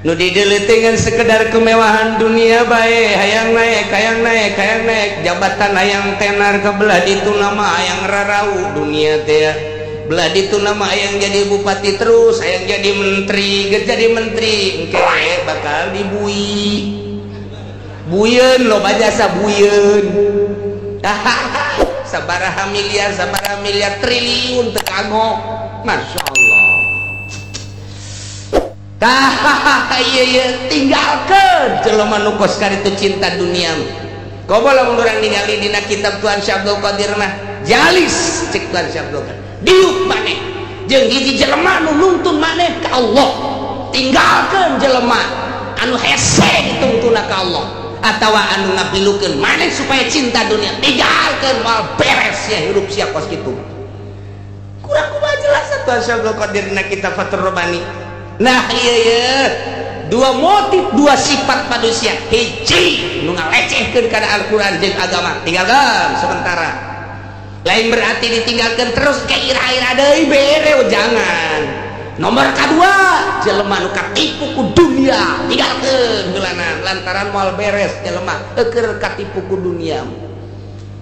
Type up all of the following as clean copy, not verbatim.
Nu dideuleuh sekedar kemewahan dunia bae, hayang naik, hayang naik, hayang naik jabatan, hayang tenar ke belah ditu nama, hayang rarau dunia teh belah ditu nama, hayang jadi bupati terus, hayang jadi menteri, geus jadi menteri engke bakal dibui buyeun, loba jasa buyeun. Sabaraha miliar, sabaraha miliar triliun teu kagok. Masya Allah. Tah iya iya, tinggalkeun jelema nu kos itu cinta dunia. Komo lamun urang ningali dina kitab Tuan Syekh Abdul Qadir mah, jalis cek Tuan Syekh Abdul Qadir, diuk maneh jeung hiji jelema nu nuntun maneh ka Allah. Tinggalkeun jelema anu hese dituntuna ka Allah atawa anu ngapilukeun maneh supaya cinta dunia, tinggalkeun, moal beres ya hirup sia kos kitu. Kurang kumaha jelas Tuan Syekh Abdul Qadir dina kitab Fathur Rabbani. Nah iya iya, dua motif, dua sifat manusia. Hiji nu ngalecehkeun kana Al-Qur'an jeung agama, tinggalkan sementara. Lain berarti ditinggalkan terus ke ira-ira deui bere, jangan. Nomor kedua, jelema nu katipu ku dunia, tinggalkeun heulana lantaran moal beres jelema keur katipu ku dunia.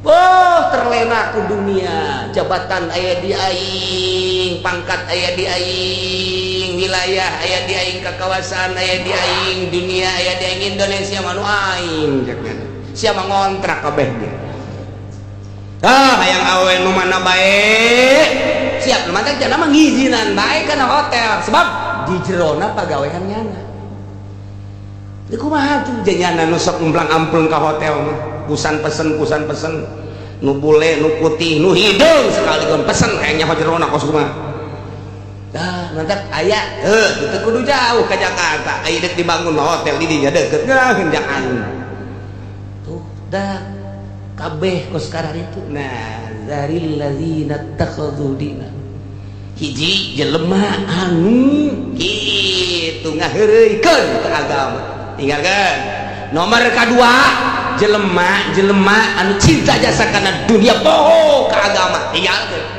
Oh, terlena ku dunia, jabatan aya di aing, pangkat aya di aing, wilayah aya di aing, kekawasan aya di aing, dunia aya di aing, Indonesia mah nu aing cek. Siapa ngontrak kabeh ge. Ah, hayang awe nu mana bae siap, nu mah cenah mah ngizinan bae kana hotel sebab di jerona pagawean nyana. Di kumaha tuh nyana nu sok umplang-amplung ka hotel mah, pusan pesen, pusan pesen, nu bule, nu putih, nu hideung sekaligus pesen, hayangnya jerona kos kumaha. Dah, mantap aya heuh teu kudu jauh ke Jakarta, aya deuk dibangun hotel di dinya deukeut ngeunaheun jangan. Tuh dah kabeh kos itu. Nah, dzaril ladzina takhadhu dina, hiji jelema anu kitu ngaheureuykeun ka agama, tinggalkeun. Nomor kedua, jelema jelema anu cinta jasa kana dunia, poho ka agama, tinggalkeun.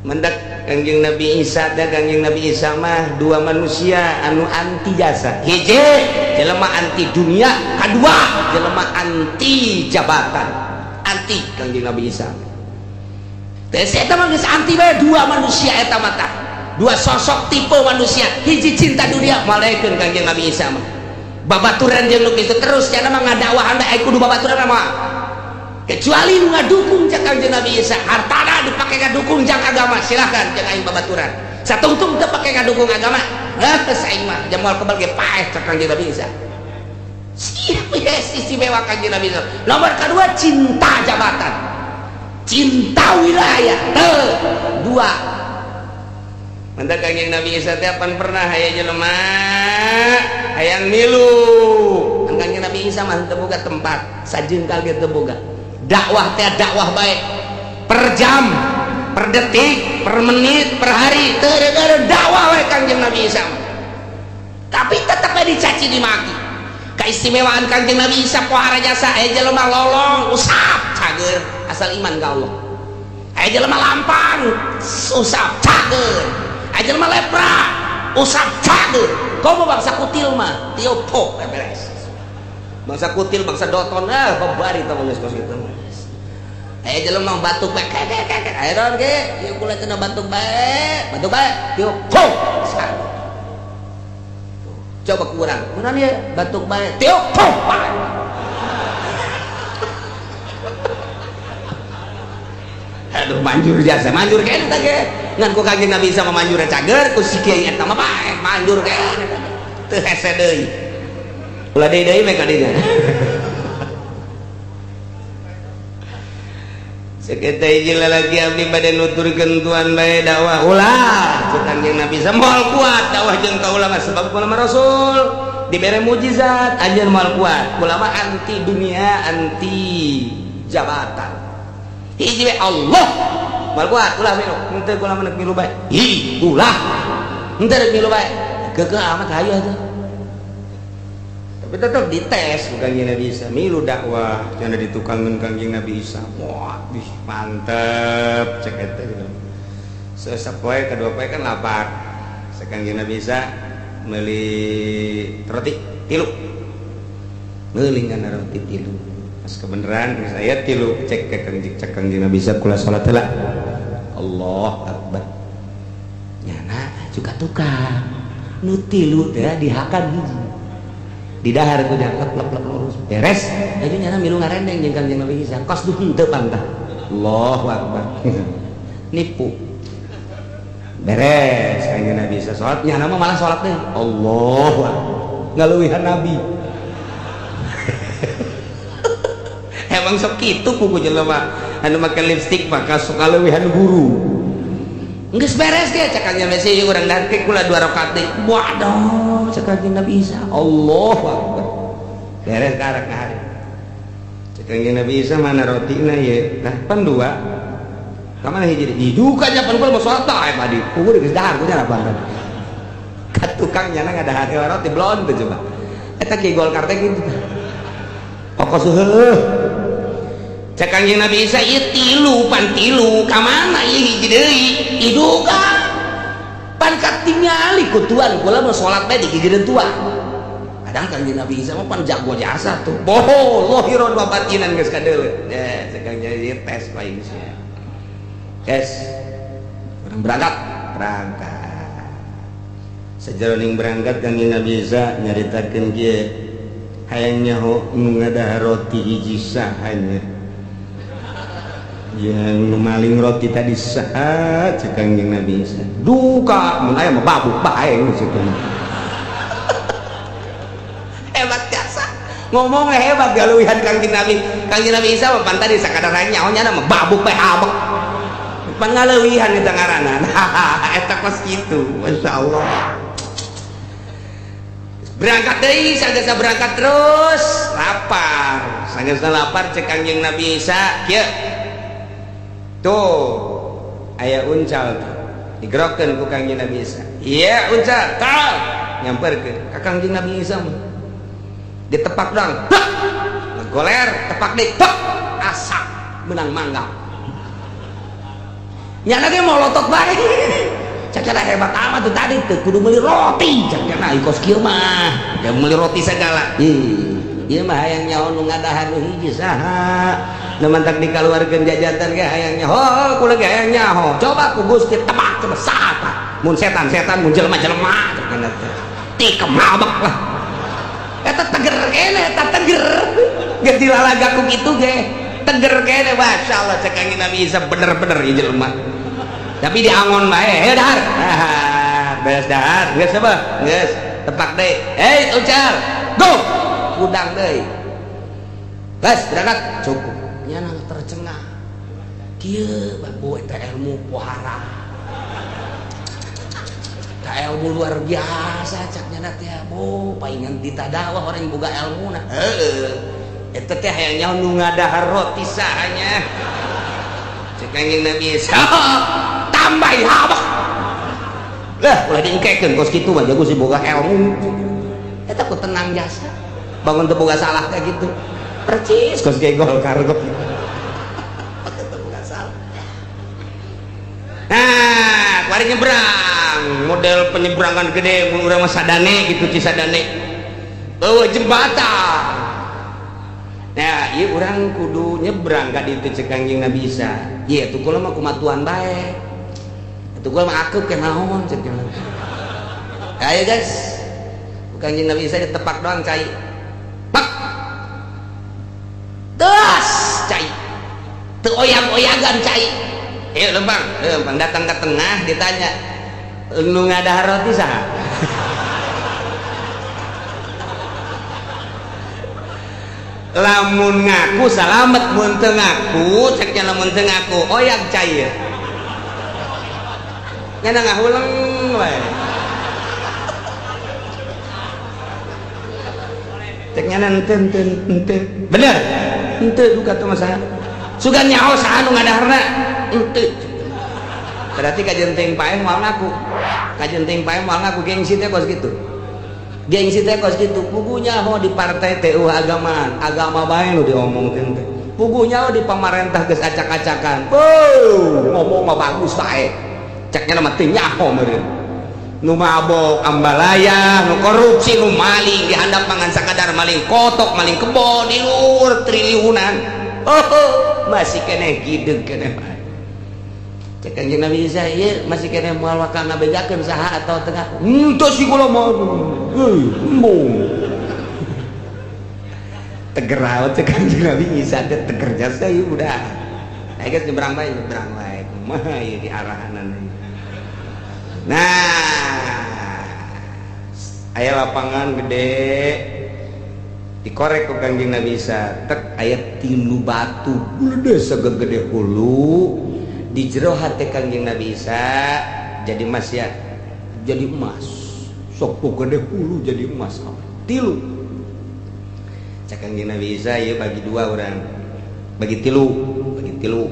Mendak Kangjeng Nabi Isa dan Kangjeng Nabi Isa mah dua manusia anu anti jasa. Hiji jelema anti dunia, kedua jelema anti jabatan, anti Kangjeng Nabi Isa. Tes eta mah geus anti bae dua manusia eta mah tah. Dua sosok tipe manusia, hiji cinta dunia, malaikeun Kangjeng Nabi Isa mah. Babaturan jeung nu kitu terus cenah mah ngadakwahan bae kudu babaturan mah. Kecuali nu ngadukung cek Kangjeng Nabi Isa, hartana dipake ngadukung jang agama, silakan jeung aing babaturan. Satungtung teu pake ngadukung agama, geus aing mah jamal kebal ge paeh cek Kangjeng Nabi Isa. Siap ya istimewa Kangjeng Nabi Isa. Nomor kedua cinta jabatan, cinta wilayah. Tuh, dua. Mantap Kangjeng Nabi Isa teh pan pernah aya jelema hayang milu. Kan Kangjeng Nabi Isa mah teu boga tempat, sajengkal ge teu boga. Dakwah teh dakwah bae. Per jam, per detik, per menit, per hari teu dakwah we Kangjeng Nabi Isa mah. Tapi tetep we dicaci dimaki. Keistimewaan Kangjeng Nabi Isa pohara jasa, aya jelema lolong usap cager asal iman ka Allah. Aya jelema lampang usap cager. Aya jelema lepra usap cager. Komo bangsa kutil mah tiup pok beres. Bangsa kutil, bangsa doton, ah babari tah geus kos kitu. Aya jelema batuk bae kek kek kek. Aya naon ge? Ieu kula cenah batuk bae, batuk bae tiup pok. Coba kurang. Kunaon ieu? Batuk bae tiup pok bae. Aduh manjur jasa, manjur kene teh ge. Ngan ku Kangjeng Nabi Isa mah manjur cager, ku si kiai eta mah bae manjur kene teh. Teu hese deui. Ulah deui deui meh ka dinya. Sakitu hiji lalaki abdi bade nuturkeun tuan bae dakwah ulah cek Kangjeng Nabi Isa moal kuat dakwah jeung kaula mah sebab kula mah rasul dibere mukjizat anjeun moal kuat. Kula mah anti dunia, anti jabatan. Hiji we Allah moal kuat ulah milu henteu kula mah milu bae. Hi ulah henteu rek milu bae keukeuh amat hayu atuh. Tapi tetap dites ku Kangjeng Nabi Isa milu dakwah cenah ditukangeun Kangjeng Nabi Isa. Wah, ih mantep cek eta gitu. Sapoe kadua poe kan lapar. Cek Kangjeng Nabi Isa Meuli roti tilu. Meuli ngana roti tilu. Pas kebenaran geus aya tilu cek ke Kangjeng, cek Kangjeng Nabi Isa kula salat heula. Allah Akbar. Nyana juga tukang. Nu tilu teh dihakan hiji. Didahar ku lep lep lep lurus. Beres. Jadi nyana milu ngarendeng jeung Kangjeng Nabi Isa. Kos duh henteu pantah. Allahu Akbar. Nipu. Beres Kangjeng Nabi Isa salat, nyana mah malah salat teh. Allahu Akbar. Ngaluwihan Nabi. Emang sok kitu kuku jelema anu make lipstik maka sok ngaluwihan guru. Geus beres ge cek Kangjeng Nabi Isa urang dahar ke kula 2 rakaat deui. Waduh cek Kangjeng Nabi Isa. Allahu Akbar. Beres karak hari. Cek Kangjeng Nabi Isa mana rotina ye? Nah, pan dua. Ka mana hiji deui? Diduka nya pan kula mau salat bae tadi. Kudu geus dahar kunya apa? Ka tukang nyana ngadahar roti blon teh coba. Eta ki Golkar teh kitu. Pokos heuh. Cek Kangjeng Nabi Isa ieu tilu pan tilu ka mana ieu hiji deui? Diduka. Pan katingali ku tuan kula mah salat bae di gigireun tuan. Kadang Kangjeng Nabi Isa mah pan jago jasa tuh. Boho lohiron wa batinan geus kadeuleu. Ya, cek Kangjeng Nabi tes lain sia. Guys, orang berangkat, berangkat. Sejeroning berangkat Kangjeng Nabi Isa nyaritakeun kieu, hayang nyaho nu ngadahar roti hiji sahanya. Yang nu maling roti tadi saha cek Kangjeng Nabi Isa. Duka mun aya mah babuk bae geus kitu. Hebat jasa. Ngomongnya hebat galuihan Kangjeng Nabi. Kangjeng Nabi Isa mah pan tadi sakadar nyaho nya mah babuk bae habek. Pangaleuwihan eta ngaranna. Eta kos kitu, masyaallah. Berangkat deui, sagesa berangkat terus, lapar. Sagesa lapar cek Kangjeng Nabi Isa, kieu. Tuh, aya uncal tuh. Digerokeun ku Kangjeng Nabi Isa. Iya, uncal, tal. Nyamperkeun ka Kangjeng Nabi Isa mah. Ditepak doang. Hak! Goler, tepak deui. Hak! Asak menang mangga. Nyana ge molotot bae. Cakana hebat amat tuh tadi tuh kudu meuli roti cakana kos kieu mah. Ya meuli roti segala. Ih, ieu mah hayang nyaho nu ngadahar nu hiji saha. Nu mantak dikaluarkeun jajatan ge hayang nyaho, kula ge hayang nyaho. Coba ku Gusti tebak coba saha tah. Mun setan-setan mun jelema-jelema cakana teh. Tikem mabek lah. Eta teger kene, eta teger. Geus dilalaga ku kitu ge. Teger kene masyaallah cek Kangjeng Nabi Isa bener-bener ieu jelema. Tapi diangon bae, heuh dahar. Dahar, beres dahar, geus apa? Geus, tepak deui. Hei, uncal. Go. Kudang deui. Geus, berangkat. Cukup. Nyana tercengang. Kieu babu eta ilmu pohara. Eta ilmu luar biasa cak nyana teh. Bo, paingan ditadawah orang boga ilmuna. Heeh. Eta teh hayang nyaho nu ngadahar roti sahanya. Cek Kangjeng Nabi Isa, tambah habak. Lah, ulah diengkekeun kos kitu mah jago si boga ilmu. Eta ku tenang jasa. Bangun teu boga salah kayak gitu. Percis kos ge Golkar kok. Teu boga salah. Nah, kuari nyebrang, model penyeberangan gede mun urang mah sadane gitu Cisadane. Eueuh jembatan. Nah, ieu urang kudu nyebrang ka ditu cek Kangjeng Nabi Isa. Ieu tuh kula mah kumatuan bae. Atuh kula mah akeup ke naon cek Kangjeng. Ayo guys. Ku Kangjeng Nabi Isa ditepak doang cai. Pak. Das cai. Teu oyag-oyagan cai. Ayo lempang, lempang datang ke tengah ditanya, "Nu ngadahar roti saha?" Lamun ngaku salamet, mun teu ngaku cek nya lamun teu ngaku oyag cai ya. Nyana ngahuleng we. Cek nyana henteu henteu henteu. Bener? Henteu duka teh mah saha. Sugan nyaho saha nu ngadaharna? Henteu. Berarti kajeun teuing paeh moal ngaku. Kajeun teuing paeh moal ngaku gengsi teh kos kitu. Gengsi teh kos kitu, puguh nyaho di partai teh eueuh agamaan, agama bae nu diomongkeun teh. Puguh nyaho di pamarentah geus acak-acakan. Beuh, ngomong mah bagus bae. Cek nya mah teu nyaho meureun. Nu mabok ambalaya, nu korupsi, nu maling dihandap mangan sakadar maling kotok, maling kebo di luhur triliunan. Oh, masih keneh gideg keneh bae. Cek Kanjeng Nabi Isa ieu masih keneh moal bakal ngabejakeun saha atau tengah. Henteu sih kula mah. Euy, embung. Teger amat cek Kanjeng Nabi Isa teh teger jasa ieu udah. Ayo geus nyebrang bae, nyebrang bae. Kumaha ieu di arahanan. Nah, aya lapangan gede dikorek ku Kanjeng Nabi Isa tek aya tilu batu gede segede hulu di jero hate Kanjeng Nabi Isa jadi emas ya, jadi emas sok gede hulu jadi emas tilu. Cek Kanjeng Nabi Isa ieu bagi dua orang, bagi tilu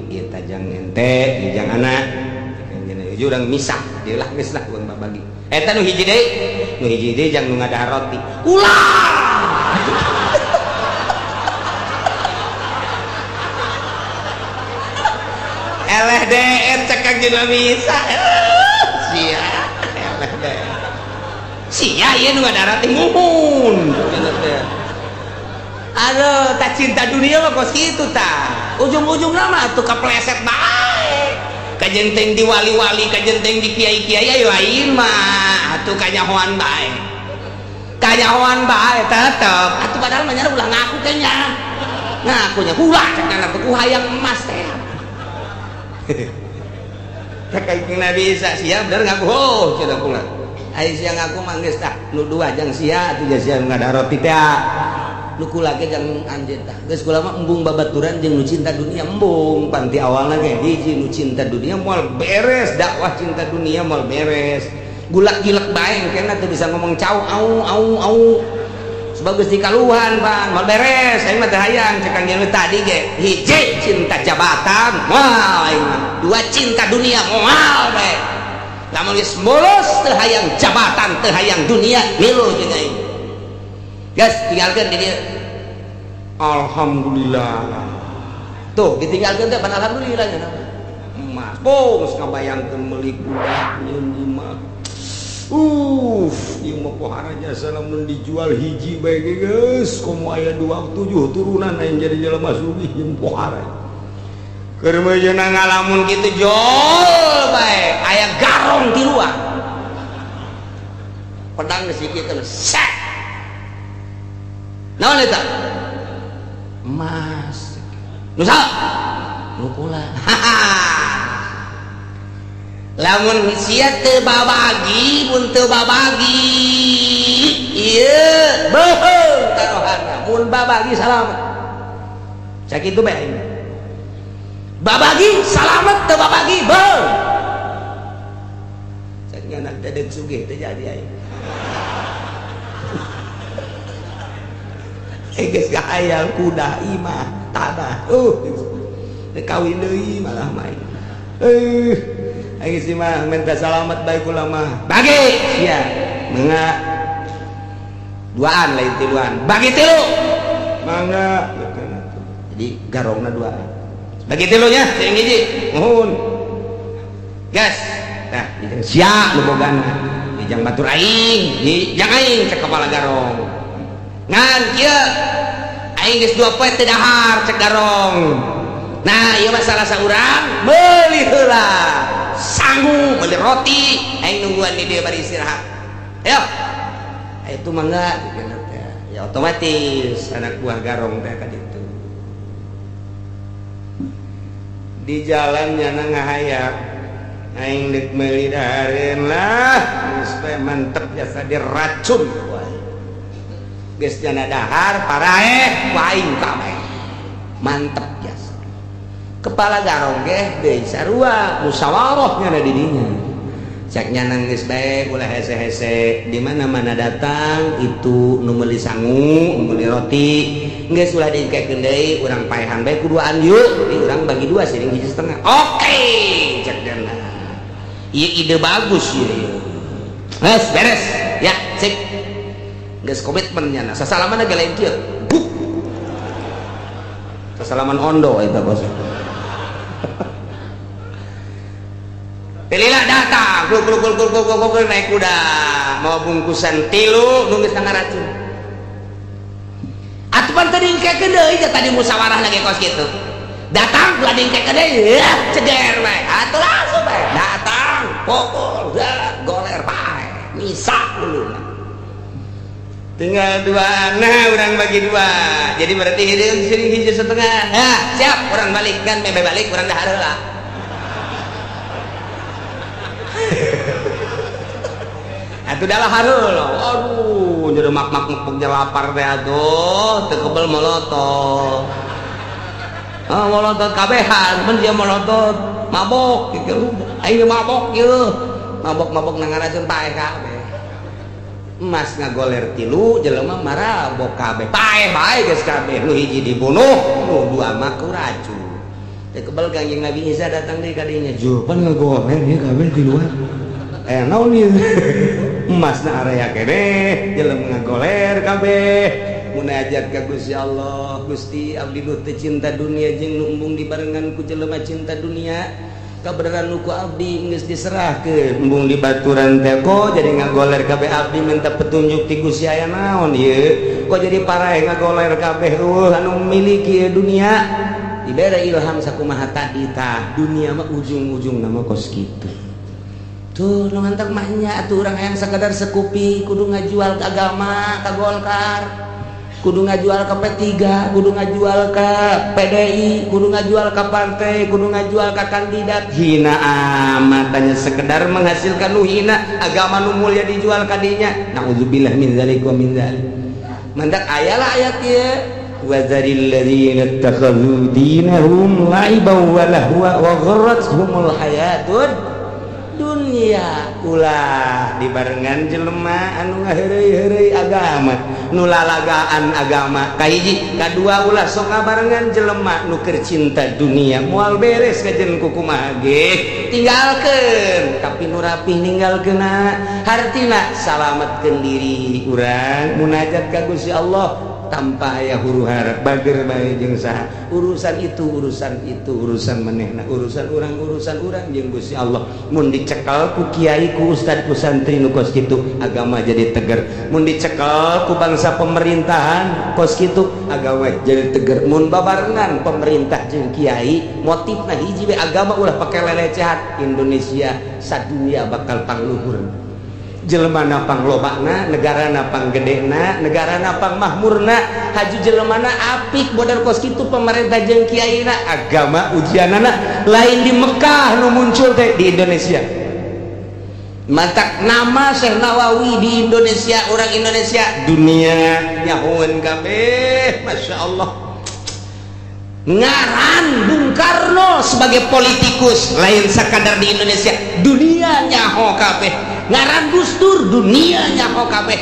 ieu tajang ente ieu jang anak. Kanjeng Nabi urang misah dieulah geus lah urang bagi eta nu hiji deui, nu hiji deui jang nu ngadahar roti ulah. Eleh DN cek Kanjeng Nabi Isa sia eleh DN sia ieu nu ngadahar roti muhun. Aduh, tak cinta dunia mah kos kitu tah. Ujung-ujungna mah atuh kapleset bae. Kajenteng di wali-wali, kajenteng di kiai-kiai ayo lain mah atuh kanyahoan bae. Kanyahoan bae tetep. Atuh padahal mah ulah ngaku kayaknya. Ngakunya ulah cek kana ku hayang emas teh. Cek Kanjeng Nabi Isa sia bener ngaku oh cenah kula. Ai sia ngaku mah geus tah nu dua jang sia atuh sia ngadahar roti teh. Nu kula ge jang anjeun tah geus kula mah embung babaturan jeung nu cinta dunia embung panti awalna ge hiji nu cinta dunia moal beres dakwah cinta dunia moal beres gulak gilek bae engkena teu bisa ngomong cau au au au sebab geus dikaluhan bang moal beres aing mah teu hayang cek Kanjeng tadi ge hiji cinta jabatan moal aing mah dua cinta dunia moal bae lamun geus mulus teu hayang jabatan teu hayang dunia milu jeung aing. Guys, tinggalkan di dia. Alhamdulillah. Tuh, ditinggalkan teh pan alhamdulillah nya. Emas, bos ngabayangkeun meuli kuda nyeun imah. Ieu mah pohara jasa lamun dijual hiji bae ge geus komo aya 2 7 turunan aing jadi jelema sugih jeung pohara. Keur meujeuhna ngalamun kitu jol bae aya garong tiluan. Pedang geus kitu set. Naon eta? Emas. Nu saha? Nu kula. Lamun sia teu babagi, mun teu babagi, ieu beuheung taruhanna. Mun babagi salamet. Sakitu bae aing. Babagi salamet, teu babagi beuheung. Cek nganak teh deuk sugih teu jadi aing. Geus hayang kuda imah tanah kawin deui malah main aing sih mah minta salamet bae kula mah bagi sia mangga duaan lain tiluan bagi tilu mangga jadi garongna duaan bagi tilunya sing hiji nuhun gas tah sia nu bogana dijang batur aing dijang aing cek kepala garong ngan kieu aing geus 2 poe teu dahar cek garong. Nah ieu mah salah saurang meuli heula sangu meuli roti aing nungguan di dieu bari istirahat. Ayo itu mangga ya otomatis anak buah garong teh ka ditu. Di jalan nyana ngahayang aing deuk meuli dahareun lah geus teh mantep jasa diracun. Geus jana dahar paraeh ku aing kabeh mantep jasa kepala garong ge deui sarua musyawarah nya di dinya cek nyanang geus bae ulah hese-hese di mana-mana datang itu nu meuli sangu nu meuli roti geus ulah diikekeun deui urang paehan bae kuduaan yuk jadi urang bagi dua siring hiji setengah oke cek dana ieu ide bagus ieu geus beres ya cek geus komitmennya nah sasalaman ge lain kieu buk sasalaman ondo eta bos. Pilihlah datang Datang, kul kul kul kul kul kul naik kuda, mau bungkusan tilu nu geus racun. Atuh pan teu diengkekeun deui tadi musyawarah lagi kos kitu. Datang ulah diengkekeun deui, ya ceger bae. Atuh langsung bae. Datang, pukul, goler bae. Misa dulu. Tinggal dua, nah orang bagi dua. Jadi berarti hideung sering hiji setengah. Nah, siap, orang balik kan mebe balik urang dahar heula. Atuh dah heula. Aduh, jadi mak-mak mak lapar teh atuh, teu kebel molotot. Ah, molotot kabehan, mun dia molotot mabok gitu. Aing mabok ieu. Mabok-mabok nang ngaracun paeh kabeh. Emas ngagoler tilu jelema marabok kabeh paeh bae geus kabeh nu hiji dibunuh nu dua mah ku racun. Teu kebel Kangjeng Nabi Isa datang deui ka dinya, "Jupan ngagoler ieu kabeh di luar." Naon ieu? Emasna area keneh jelema ngagoler kabeh. Munajat ka Gusti Allah, Gusti abdi nu teu cinta dunia jeung nu embung dibarengan ku jelema cinta dunia. Kabeneran nu ku abdi geus diserahkeun embung di baturan teh kok jadi ngagoler kabeh abdi minta petunjuk ti Gusti aya naon ieu kok jadi paraeh ngagoler kabeh eueuh anu miliki dunia dibere ilham sakumaha tadi tah dunia mah ujung-ujungna mah kos kitu tuh nu ngantak mah nya atuh urang hayang sakadar sekupi kudu ngajual ke agama ka Golkar kudu ngajual ke P3, kudu ngajual ke PDI, kudu ngajual ke partai, kudu ngajual ke kandidat. Hina amat hanya sekedar menghasilkan nu hina, agama nu mulia dijual ka dinya. Nauzubillah min dzalik wa min dzalik. Mandak ayalah ayat ieu. Wa dzaril ladzina ittakhadhu dinahum la'iban wa lahwa wa gharratuhumul hayatud dunia. Ulah dibarengan jelema anu ngaheureuy-heureuy agama, nu lalagaan agama. Kahiji, kadua ulah sok ngabarengan jelema nu keur cinta dunia, moal beres kajen kukumaha ge. Tinggalkeun, tapi nu rapih ninggalkeunna, hartina salametkeun diri urang munajat ka Gusti Allah tanpa aya huru-hara, bager bae jeung saha. Urusan itu, urusan itu, urusan manehna, urusan urang jeung Gusti Allah. Mun dicekel ku kiai, ku ustad, ku santri nu kos kitu, agama jadi teger. Mun dicekel ku bangsa pemerintahan kos kitu, agama jadi teger. Mun babarengan pemerintah jeung kiai motifna hiji we, agama ulah pake lelecehan, Indonesia sadunia bakal pangluhur. Jelema panglobana, negara panggedena, negara pangmahmurna, haju jelemana apik modal kos kitu pemerintah jeung kiaina. Agama ujianana lain di Mekah nu muncul teh di Indonesia. Mantak nama Syekh Nawawi di Indonesia, orang Indonesia dunia nyahoeun kabeh, Masya Allah. Ngaran Bung Karno sebagai politikus lain sakadar di Indonesia, dunia nyaho kabeh. Ngaran Gus Dur dunia nyaho kabeh.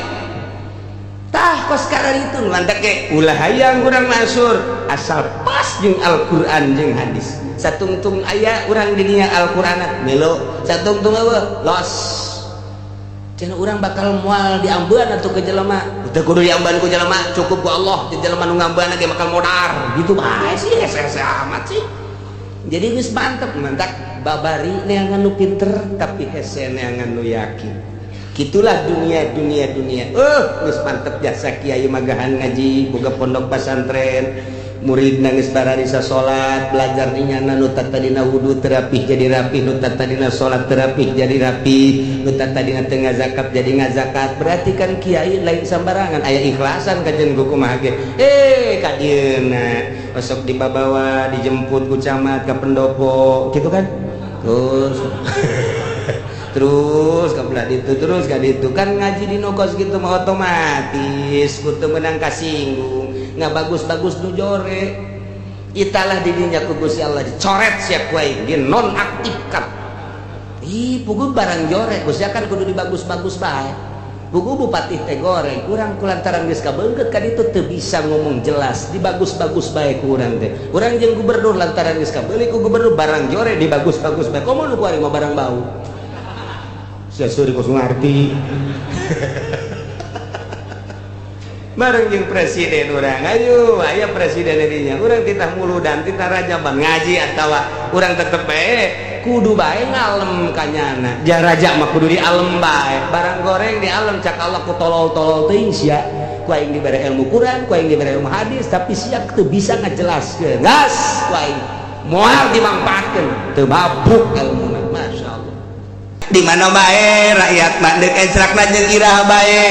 Tah kos itu mantak ge ulah hayang urang masur asal pas jeung Al-Qur'an jeung hadis. Satungtung aya urang di dinya Al-Qur'an melo, satungtung eueuh los. Cenah urang bakal moal diambean atuh ke jelema. Teu kudu diambean ku jelema, cukup ku Allah. Di jelema nu ngambean ge bakal modar. Gitu bae sih, hese-hese amat sih. Jadi geus mantep mantak babari neangan nu pinter tapi hese neangan nu yakin. Gitulah dunia dunia dunia. Geus mantep jasa kiai magahan ngaji boga pondok pesantren, murid nangis bararisa salat, belajar dinyana nu tadina wudu terapih jadi rapih, nu tadina salat terapih jadi rapih, nu tadina teu ngazakat jadi ngazakat. Berarti kan kiai lain sambarangan aya ikhlasan kajen kumaha ge. Ka dieuna osok dibabawa dijemput ku camat ka pendopo gitu kan. Terus terus ke belah ditu terus ka ditu kan ngaji di kos gitu mah otomatis kudu menang kasinggung nggak bagus-bagus nu jore italah didinya ku Gusti Allah dicoret sia ku aing dinonaktifkan. Ih puguh barang jore Gusti kan kudu dibagus-bagus bae. Puguh bupati teh goreng kurang kulantaran geus kabeungkeut ka ditu teu bisa ngomong jelas dibagus-bagus bae ku urang teh. Urang jeung gubernur lantaran geus kabeuli ku gubernur barang jore dibagus-bagus bae. Komo nu kuari mah barang bau. Sia suri kos ngarti. Bareng jeung presiden urang, ayo aya presiden dinya. Urang titah muludan, titah rajaban ngaji atawa urang tetep bae Kudu bae ngalem kanyana. Ja raja mah kudu dialem bae. Barang goreng dialem, cak Allah ku tolol-tolol teuing sia. Ku aing dibere ilmu Quran, ku aing dibere ilmu hadis, tapi sia teu bisa ngajelaskeun. Gas ku aing moal dimangfaatkeun, teu mabuk ilmuna. Masya Allah. Di mana bae rakyat mah deuk encrakna jeung irah bae,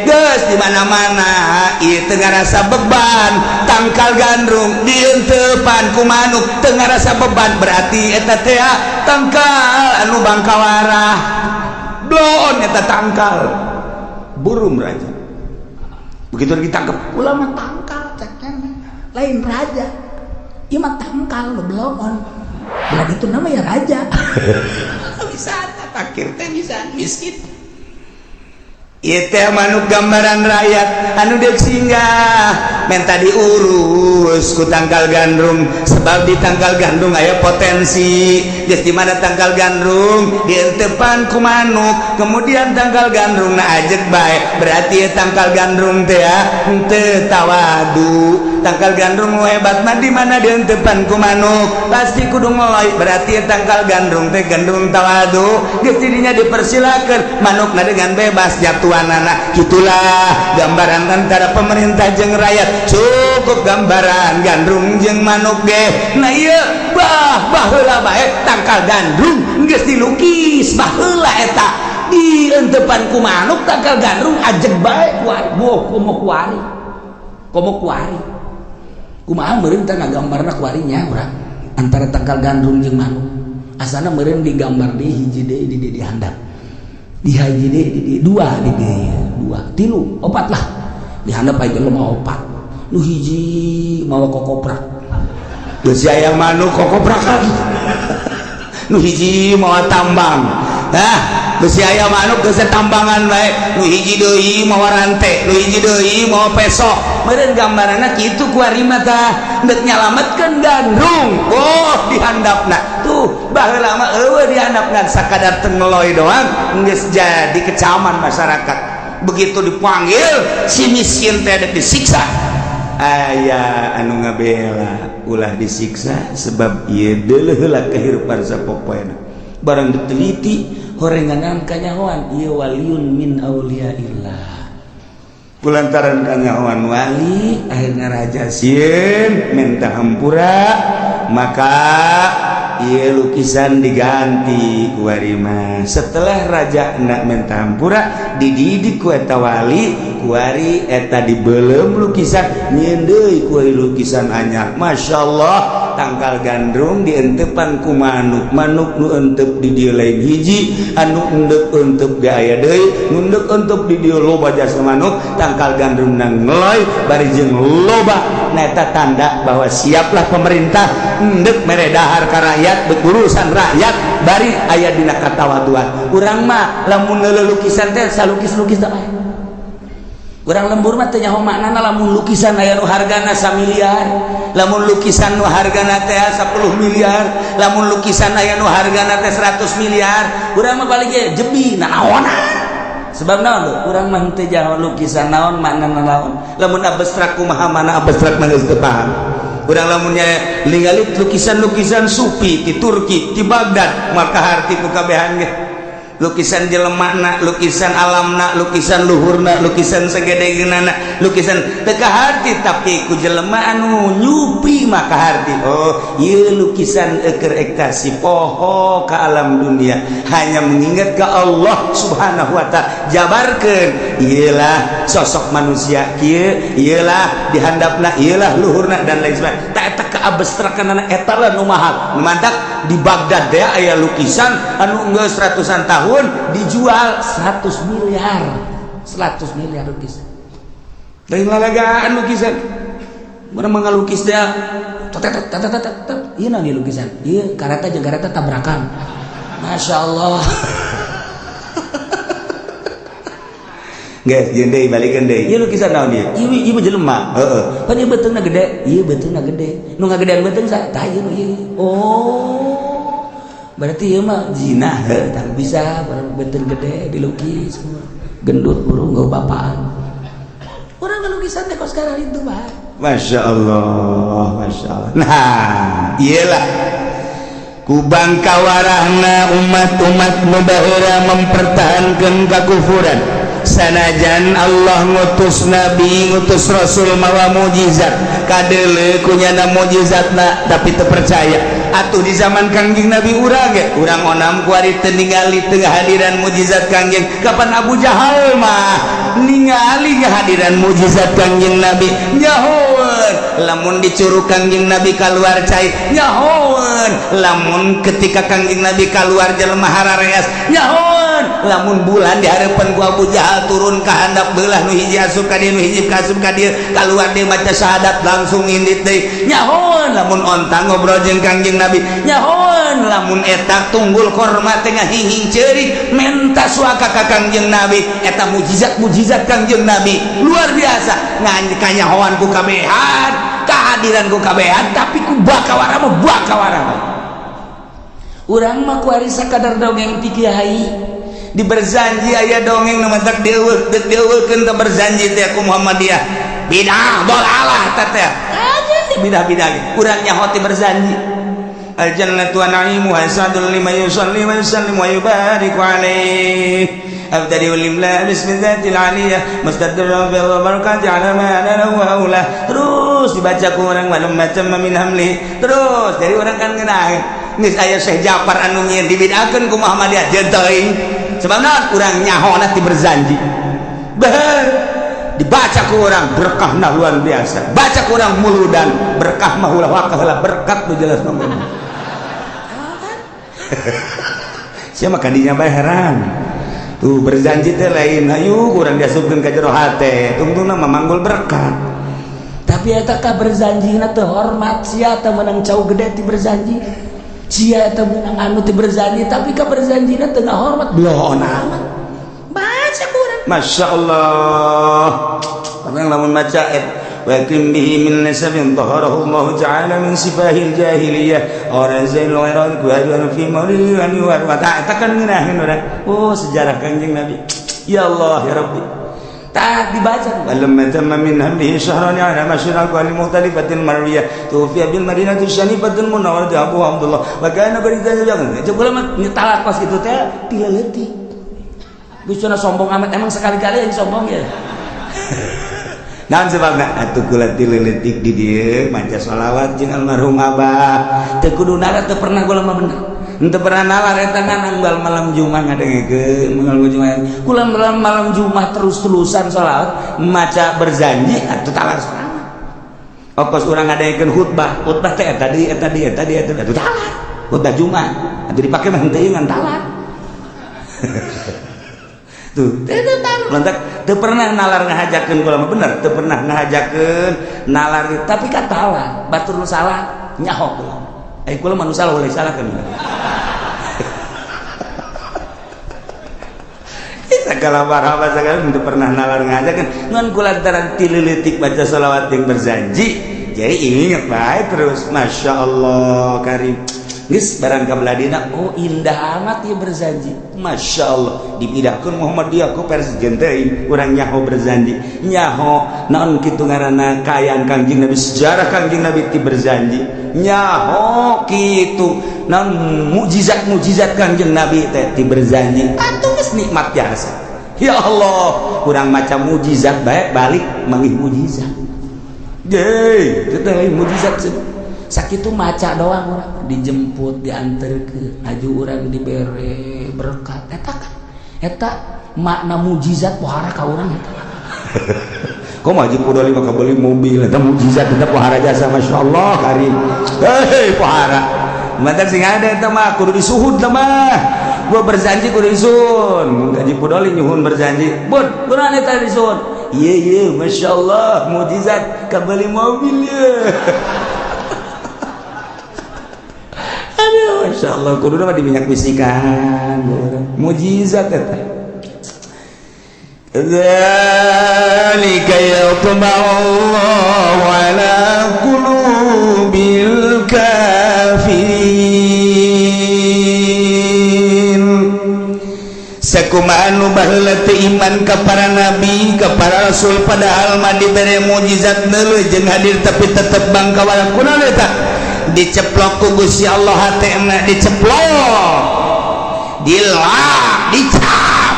geus di mana-mana ieu teu ngarasa beban. Tangkal gandrung dientepan ku manuk teu ngarasa beban, berarti eta teh tangkal anu bangkawarah bloon. Eta tangkal burung raja begitu ditangkap Ulama tangkal ceknya lain raja. Ieu mah tangkal nu bloon. Belah itu nama ya raja. Bisa takir teh, bisa miskin. Ieu teh manuk gambaran rakyat anu deuk singgah menta diurus ku tangkal gandrung, sebab di tangkal gandrung aya potensi. Geus di mana tangkal gandrung dientepan ku manuk, kemudian tangkal gandrung na ajeg bae, berarti ieu tangkal gandrung teh henteu tawadu. Tangkal gandrung nu hebat mah di mana dientepan ku manuk pasti kudu ngeloy, berarti ieu tangkal gandrung teh gandrung tawadu. Geus dirinya dipersilakan manukna dengan bebas jatuhanana. Itulah gambaran antara pemerintah jeung rakyat, cukup gambaran gandrung jeung manuk ge. Nah, ieu bah baheula bae tangkal gandrung geus dilukis baheula, eta dientepan ku manuk, tangkal gandrung ajeg bae kuari. Boh, komo kuari, komo kuari kumaha meureun teh ngagambarna kuarinya urang antara tangkal gandrung jeung manuk. Asana meureun digambar di hiji deui di di handap, di hiji deui di dua, di dieu dua, tilu, opat lah. Di handap aya jelema opat, nu hiji mawa kokoprak. Geus aya manuk kokoprakan, nu hiji mawa tambang. Nah, geus aya manuk geus tambangan bae, nu hiji deui mawa rante, nu hiji deui mawa peso. Meureun gambaranna kitu kuari mah tah, deuk nyalametkeun gandrung. Oh, di handapna tuh baheula mah eueuh di handapna, sakadar tengeloy doang geus jadi kecaman masyarakat. Begitu dipanggil si miskin teh dek disiksa, aya anu ngabela ulah disiksa sebab ieu deuleuh heula kehidupan sapopoena. Barang diteliti horenganan kanyahoan ieu waliyun min auliyaillah. Kulantaran kanyahoan wali, akhirnya raja sieun minta hampura, maka ieu lukisan diganti ku mah. Setelah raja nak minta hampura, dididik ku eta wali, kuari eta dibelem lukisan, nyieun deui kuari lukisan anyar. Masya Allah, tangkal gandrung dientepan ku manuk, manuk nu entep di dieu lain hiji, anu endek entep ge aya deui, nu endek entep di dieu loba jasa manuk. Tangkal gandrung nang ngeloy bari jeung loba. Nah, eta tanda bahwa siaplah pemerintah endek mere dahar ka rakyat, berurusan rakyat bari aya dina katawaduan. Urang mah lamun lukisan teh salukis-lukis teh bae. Urang lembur mah teu nyaho maknana. Lamun lukisan aya nu hargana samiliar, lamun lukisan nu hargana teh 10 miliar, lamun lukisan aya nu hargana teh 100 miliar, urang mah paling ge jebi naonan. Sebab naon tuh? Urang mah teu nyaho lukisan naon maknana naon. Lamun abstrak kumaha, mana abstrak mah geus teu paham urang. Lamunnya ningali lukisan-lukisan sufi di Turki, di Baghdad, maka harti ku kabehan ge, lukisan jelemana, lukisan alamna, lukisan luhurna, lukisan sagedegeunana, lukisan teu kaharti. Tapi ku jelema anu nyupi maka harti, oh ieu lukisan eker ekstasi poho ka alam dunia, hanya mengingat ke Allah Subhanahu wa Ta'ala. Jabarkeun iyalah sosok manusia kieu, iyalah dihandapna, iyalah luhurna, dan lain sebagainya. Tak eta keabstrakanana, eta lah nu mahal. Mantak di Baghdad teh aya lukisan anu geus ratusan tahun dijual 100 miliar, 100 miliar lukisan. Lain lalagaan lukisan. Mana mengalukis dia tet tet tet tet tet. Ieu naon ieu lukisan? Ieu kareta jeung kareta tabrakan. Masya Allah. Guys, jeung deui balikeun deui. Ieu lukisan naon ieu? Ieu ieu mah jelema. Heeh. Pan ieu beuteungna gede, ieu beuteungna gede. Nu ngagedean beuteung saha? Tah ieu nu ieu. Oh. Berarti ieu mah zina heuh, tah bisa beuteung gede dilukis. Gendut burung gak bapaan. Urang lukisan teh kos sekarang itu, Pak. Masya Allah, Masya Allah. Nah, iyalah. Ku bangkawarahna umat-umat nu baheula mempertahankan kakufuran, sanajan Allah ngutus nabi, ngutus rasul mawa mujizat, kadeuleu kunyana mujizatna, tapi teu percaya. Atuh di zaman Kangjeng Nabi urang ge, urang onam kuari teu ningali, teu hadiran mujizat Kangjeng. Kapan Abu Jahal mah ningali kehadiran mujizat Kangjeng Nabi, nyahoeun lamun dicurug Kangjeng Nabi kaluar cai, nyahoeun lamun ketika Kangjeng Nabi kaluar jelema harareas, nyahoeun lamun bulan di hareupeun ku Abu Jahal turun ka handap, beulah nu hiji asup ka dieu, nu hiji ka asup ka dieu, kaluar deui maca syahadat langsung indit deui, nyahoeun lamun onta ngobrol jeung Kangjeng Nabi, nyahoeun lamun eta tunggul korma teh ngahinging ceurik menta suaka ka Kangjeng Nabi. Eta mujizat-mujizat Kangjeng Nabi luar biasa, ngan kanyahoan ku kabehan, kehadiran ku kabehan, tapi ku bakawara mah bakawara mah. Urang mah kuari sakadar dongeng ti kiai. Di Berzanji aya dongeng nu matak dieuweuk, deuk dieuweukeun teh Berzanji teh ku Muhammadiyah, bidah dolalah teh teh bidah-bidah. Urang nyaho ti Berzanji. Al jannatu wa na'imuha sadul liman yusalli wa yusallim wa yubariku alaihi abdadi wal imla bismi dzatil aliyah mustadra fi barakati ala ma ana wa aula. Terus dibaca ku urang malam macam min hamli, terus dari urang kan ngeunah geus aya Syekh Jafar anu nyieun, dibid'ahkeun ku Muhammadiyah, jeung teuing sebab urang nyahona ti Berzanji. Beh, dibaca ku urang berkahna luar biasa, baca ku urang muludan berkah mah ulah wakah lah, berkat nu jelas mah. Sia mah kadinya bae heran tuh Berzanji teh lain, hayu kurang diasupkeun ka jero hate, tungtungna mah manggul berkat. Tapi eta ka Berzanjina teu hormat, sia teh meunang cau gede ti Berzanji, sia teh meunang anu ti Berzanji, tapi ka Berzanjina teu ngahormat, bloon amat baca kurang. Masya Allah, orang lamun maca wa kim bihi min nasabin taharahu Allah ta'ala min sifahil jahiliyah orang zain ghairan kuhajan fi mawlidan wa ta'ata kan ngeunaheun urang. Oh, sejarah Kangjeng Nabi, ya Allah ya Rabbi. Tak dibaca. Walamma tamma min hamlihi syahran ala masyarakat al mukhtalifatil marwiyah tufiya bil madinati syarifatil munawwarati Abu Abdullah wa kana qad jangan coba mah nyetalak pas gitu teh tileleutik bisa sombong amat, emang sekali-kali yang sombong ya. Naon sebabna atuh kula tileleutik di dieu maca sholawat jeung almarhum abah teu kudu nara, teu pernah kula mah bener. Henteu pernah nalar eta ngan unggal malam Jumat ngadengekeun malam Jumat. Kula malam Jumat terus-terusan sholawat. Maca Berzanji atuh talar sorangan. Opos urang ngadengekeun khutbah, khutbah teh eta di eta di eta di eta atuh talar. Khutbah Jumat atuh dipake mah henteu ngan talar. Tuh, teu talar. Lantak teu pernah nalar ngahajakeun kula mah bener, teu pernah ngahajakeun nalar, tapi ka talar batur nu salah nyaho kula. Eh, kula mah nu salah ulah salah kan. Segala marhaba segala teu pernah nalar ngajakeun ngan kulantaran tileutik baca sholawat yang Berzanji, jadi inget bae terus. Masya Allah karim, geus barang ka beladina, oh indah amat ya Berzanji. Masya Allah, dipindahkeun Muhammadiyah ku presiden teuing, urang nyaho Berzanji, nyaho naon kitu ngaranna kaayaan Kangjeng Nabi, sejarah Kangjeng Nabi ti Berzanji, nyaho kitu naon mukjizat-mukjizat Kangjeng Nabi teh ti Berzanji. Atuh geus nikmat biasa. Ya Allah, kurang macam mukjizat bae balik manggih mukjizat. Ye, itu teh lain mukjizat sakitu maca doang urang dijemput, diantarkeun, aju urang dibere berkat, eta kan eta makna mukjizat pohara ka urang eta. Kok mah Haji Pudoli mah kabeli mobil, eta mukjizat, eta pohara jasa. Masya Allah karim, hei pohara mantan sing ada eta mah kudu disuhud teh mah. Gua Berzanji kudu disuhun. Haji Pudoli nyuhun Berzanji bud kunaon eta disuhun? Iya iya, Masya Allah, mukjizat kabeli mobil ya. Aduh, Masya Allah, kudu mah di minyak bisikan mukjizat eta. Dzalika yatba'u Allahu ala qulubil kafirin. Sakumaha nu baheula teu iman ka para nabi, ka para rasul, padahal mah dibere mukjizat neuleuh jeung hadir, tapi tetep bangkawala. Kunaon eta? Diceplok ku Gusti Allah hatena, diceplok, dilak, dicap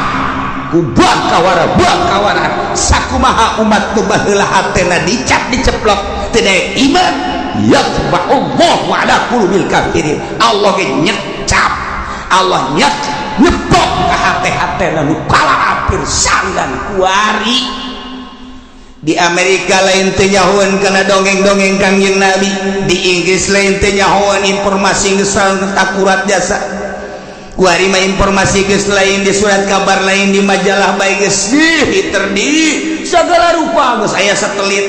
ku bakawara bakawara. Sakumaha umat nu baheula hatena dicap, diceplok, tidak iman, yatba'ullahu ala qulubil kafirin. Allah ge nyecap, Allah nyek nyeplok ka hate-hatena nu kafir sanggan. Kuari di Amerika lain teu nyahoeun kana dongeng-dongeng Kangjeng Nabi, di Inggris lain teu nyahoeun, informasi geus akurat jasa. Kuari mah informasi geus lain di surat kabar, lain di majalah bae, geus di di segala rupa geus aya satelit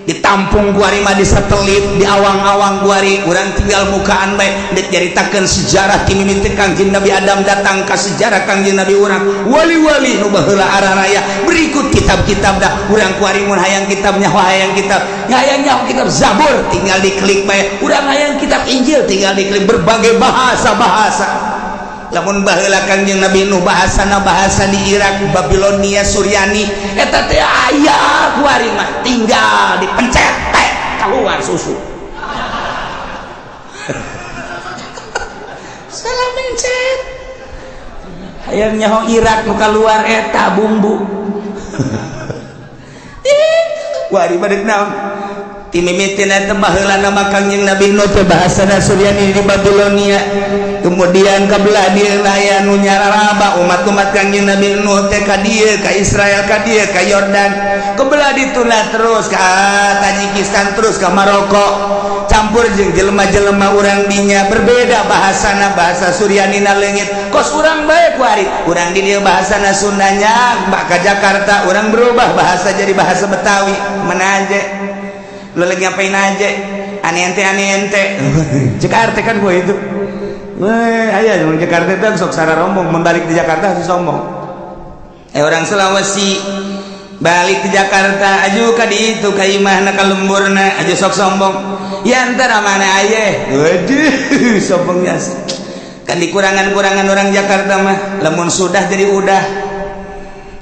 ditampung. Kuari mah di satelit, di awang-awang. Kuari urang tinggal mukaan bae dek nyaritakeun sejarah ti mimiti Kangjeng Nabi Adam datang ka sejarah Kangjeng Nabi urang, wali-wali nu baheula araraya, berikut kitab-kitab. Dah urang kuari mun hayang kitabnya, hayang kitab, hayang nyaho kitab Zabur, tinggal diklik bae. Urang hayang kitab Injil, tinggal diklik, berbagai bahasa-bahasa. Lamun baheula Kangjeng Nabi Nuh bahasana bahasa di Irak, Babilonia, Suryani, eta teh aya. Kuari mah tinggal dipencet teh keluar susu. Salah mencet, hayang nyaho Irak nu keluar eta bumbu. Kuari mah deuk naon? Ti mimitina teh baheula nama Kangjeng Nabi Nuh teh bahasana Suryani di Babilonia, kemudian ka belah dieu aya nu nyararaba umat-umat Kangjeng Nabi Nuh teh ka dieu, ka Israel, ka dieu, ka Yordan, ke belah dituna, terus ka Tajikistan, terus ka Maroko, campur jeung jelema-jelema urang dinya, berbeda bahasana, bahasa Suryani na leungit. Kos urang bae kuari, urang di dieu bahasana Sundanya, ka Jakarta urang berubah bahasa jadi bahasa Betawi. Mana aja lu lagi ngapain aja, aneh ente, aneh ente Jakarta kan gue itu. Weh, aya di Jakarta itu sok sara rombong, membalik di Jakarta harus sombong. Eh, orang Sulawesi balik ke Jakarta aju ka di itu ka imahna, ka lemburna aju sok sombong. Ya antara mana aye, waduh, sombongnya kan dikurangan-kurangan. Orang Jakarta mah lamun sudah jadi udah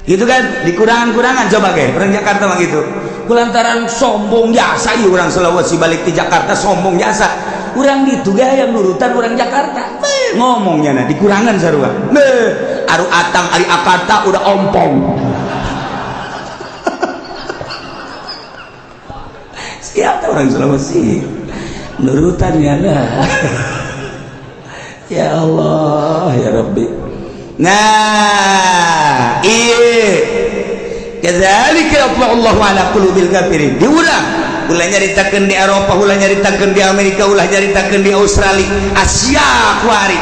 gitu kan, dikurangan-kurangan. Coba ke orang Jakarta mah gitu kulantaran sombong jasa. Iya, orang Sulawesi balik di Jakarta sombong jasa. Orang itu gaya yang nurutan orang Jakarta. Beh, ngomongnya nah dikurangan sarua. Beh, aru atang ari akata udah ompong. Siapa orang Sulawesi nurutan ya lah. Ya Allah, ya Rabbi. Nah, iya, kadzalika Allahu ala qulubil kafirin. Diulang, ulah nyaritakeun di Eropa, ulah nyaritakeun di Amerika, ulah nyaritakeun di Australia, Asia. Kuari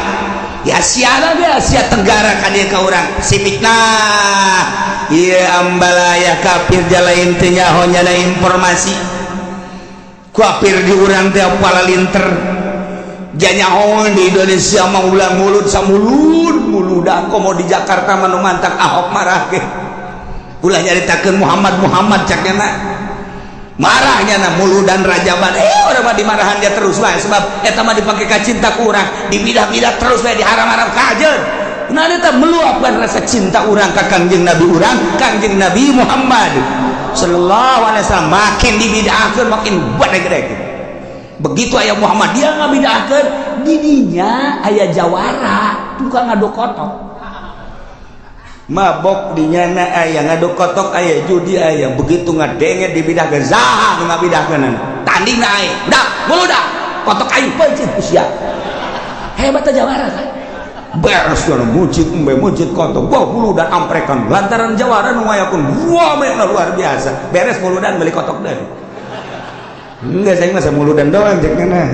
di Asia lagi, Asia Tenggara ka dieu ka urang si fitnah ieu ambalaya kafir jalain teu nyaho nyana informasi. Kafir di urang teh palalinter janyaho. Di Indonesia mah ulah mulut samulud muludan, komo di Jakarta mah nu mantak Ahok marah ge. Ulah nyaritakeun Muhammad Muhammad, cak na marahnya na muludan rajaban. Eh, orang mah dimarahan dia terus wae, sebab eta mah dipake ka cinta ku urang, dibidah-bidah terus wae, diharam-haram kajeun. Nah, eta meluapkan rasa cinta urang ka Kangjeng Nabi urang, Kangjeng Nabi Muhammad sallallahu alaihi wasallam. Makin dibidahkeun makin gede-gede. Begitu aya Muhammad dia ngabidahkeun didinya, aya jawara tukang ngaduk kotok, mabok di nyana aya, ngaduk kotok aya, judi aya. Begitu ngadenge dibidahkeun, saha nu ngabidahkeun, tanding na aing dah dah kotok aing peuncit usia. Hebat jawara kan beres kana mujid embe mujid kotok wah dan amprekan lantaran jawara nu ngayakun wah luar biasa. Beres muludan beli kotok deui. Enggak, saya masa muludan doang cek nah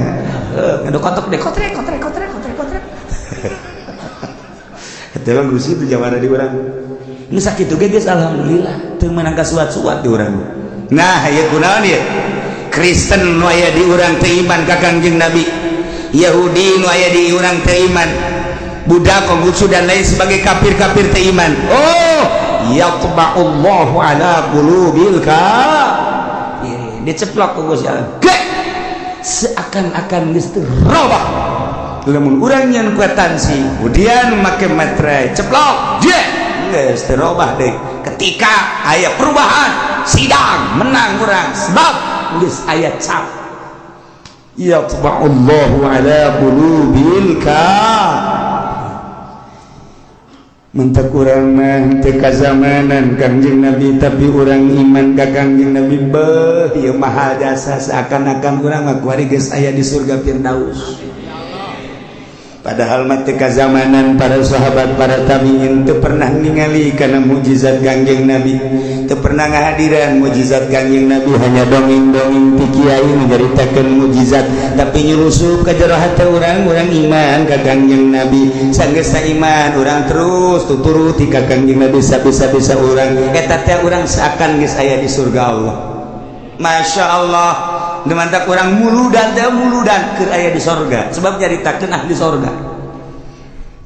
ngaduk kotok deh, kotrek kotrek kotrek kotrek kotrek. Itu mah gusi itu jawara di urang. Ini sakit ge geus alhamdulillah teu meunang kasuat-suat di urang. Nah, ieu kunaon ieu? Kristen nu aya di urang teu iman ka Kangjeng Nabi, Yahudi nu aya di urang teu iman, Buddha, Konghucu dan lain sebagai kafir-kafir teu iman. Oh, yatba'ullahu ala qulubil kafirin, diceplok ku Gusti Allah. Seakan-akan geus teu robah. Lamun urang nyeun kwitansi kemudian make materai, ceplok je geus teu robah deh. Ketika aya perubahan sidang, menang urang sebab geus aya cap. Yatba'ullahu ala qulubil ka mentak urang mah teu kazamanan Kangjeng Nabi, tapi urang iman ka Kangjeng Nabi. Beuh, ieu mahal jasa, seakan-akan urang mah kuari geus aya di surga Firdaus, padahal mah teu kazamanan para sahabat, para tabiin, teu pernah ningali kana mukjizat Kangjeng Nabi, teu pernah ngahadiran mukjizat Kangjeng Nabi, hanya dongeng-dongeng ti kiai nyaritakeun mukjizat, tapi nyurusup ka jero hate urang. Urang iman ka Kangjeng Nabi. Sanggeus iman, urang terus tuturuti ka Kangjeng Nabi sabisa-bisa urang. Eta teh urang seakan geus aya di surga Allah. Masya Allah, mantap. Urang muludan teh, muludan keur aya di sorga, sebab nyaritakeun ahli sorga.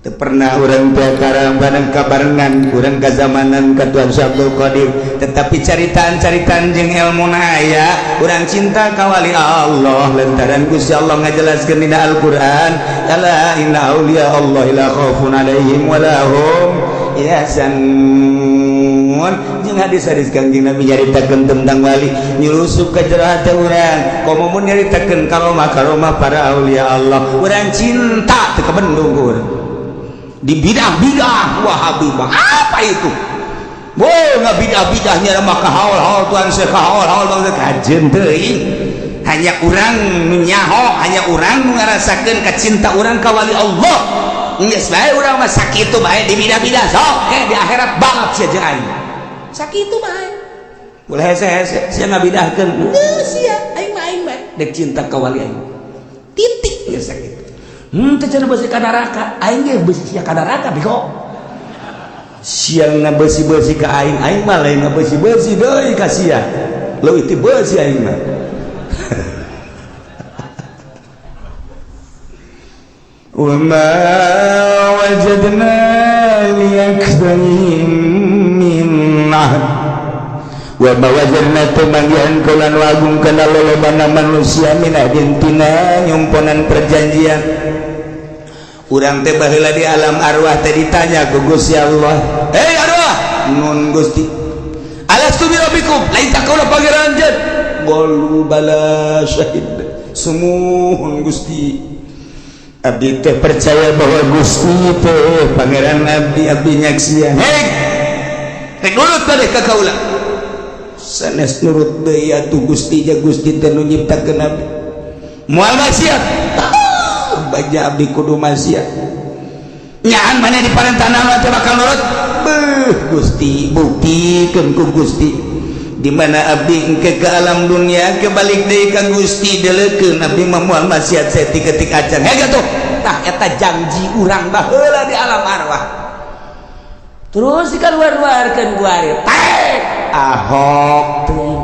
Teu pernah urang teh karambanan kabarengan urang kazamanan ka Tuan Syekh Abdul Qadir, tetapi caritaan-caritaan jeung ilmu aya. Urang cinta ka wali Allah lantaran Gusti Allah ngajelaskeun dina Al-Qur'an, ala inna auliya Allah la khaufun alaihim wa la hum yahzanun, jeung hadis-hadis Kangjeng Nabi nyaritakeun tentang wali nyulusup ka jero hate urang. Komo mun nyaritakeun karomah-karomah para aulia Allah, urang cinta teu kabendung ku urang. Di bidah-bidah Wahabi mah apa itu? Wow, nggak bidah-bidahnya maka haul-haul Tuan Syekh, haul-haul bangsa kajen teuing. Hanya urang nyaho, hanya urang ngarasakeun kacinta urang ka wali Allah. Geus bae urang mah sakitu bae di bidah-bidah sok ke di akhirat banget sia jeung aing. Sakitu bae. Boleh hese-hese sia ngabidahkeun. Geus sia aing mah, aing bae dek cinta ka wali aing. Titik, geus sakitu. Teh cenah beusi ka neraka, aing ge beusi sia ka neraka bego. Siang ngabeusi-beusi ka aing, aing mah lain ngabeusi-beusi deui ka sia. Leuwih ti beusi aing mah. وما وجدنا لأكثرهم من عهد. وما وجدنا temanggihan kaula nu agung kana lolobana manusia min ahdin tina nyumponan perjanjian. Urang teh baheula di alam arwah teh ditanya ku Gusti Allah, "Hei arwah, nun Gusti, alastu bi rabbikum, lain tak kaula pangeran anjeun?" Qalu bala syahid, sumuhun Gusti, abdi teh percaya bahwa Gusti teh pangeran abdi, abdi nyaksian. Hei, rek nurut teh ka kaula? Sanes nurut deui atuh Gusti, ja Gusti teh nu nyiptakeun abdi, moal maksiat. Baja abdi kudu maksiat, nyaan mana di parentah teh bakal nurut. Beuh Gusti, buktikeun ku Gusti di mana abdi engke ke alam dunia kebalik deui ka Gusti, deleukeun abdi mah moal maksiat saeutik-eutik acan. Hege tuh, tah eta janji urang baheula di alam arwah, Terus dikeluar-luarkeun ku ari tek Ahok teh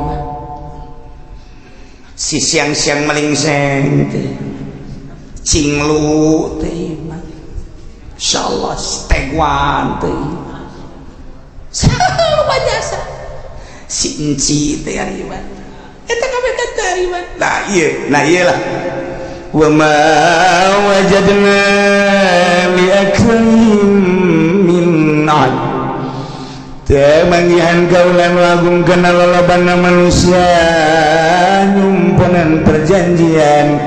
si siang-siang melingseng teh, cinglu teh, insyaallah teguan teh, lupa jasa si enci teh ari mah. Eta kabeh kata ari mah. Nah iya, nah iyalah, wa ma wajadna li aktsarihim min ahd. Teu manggihan kaula nu agung kana lolobana manusia nyumponan perjanjian.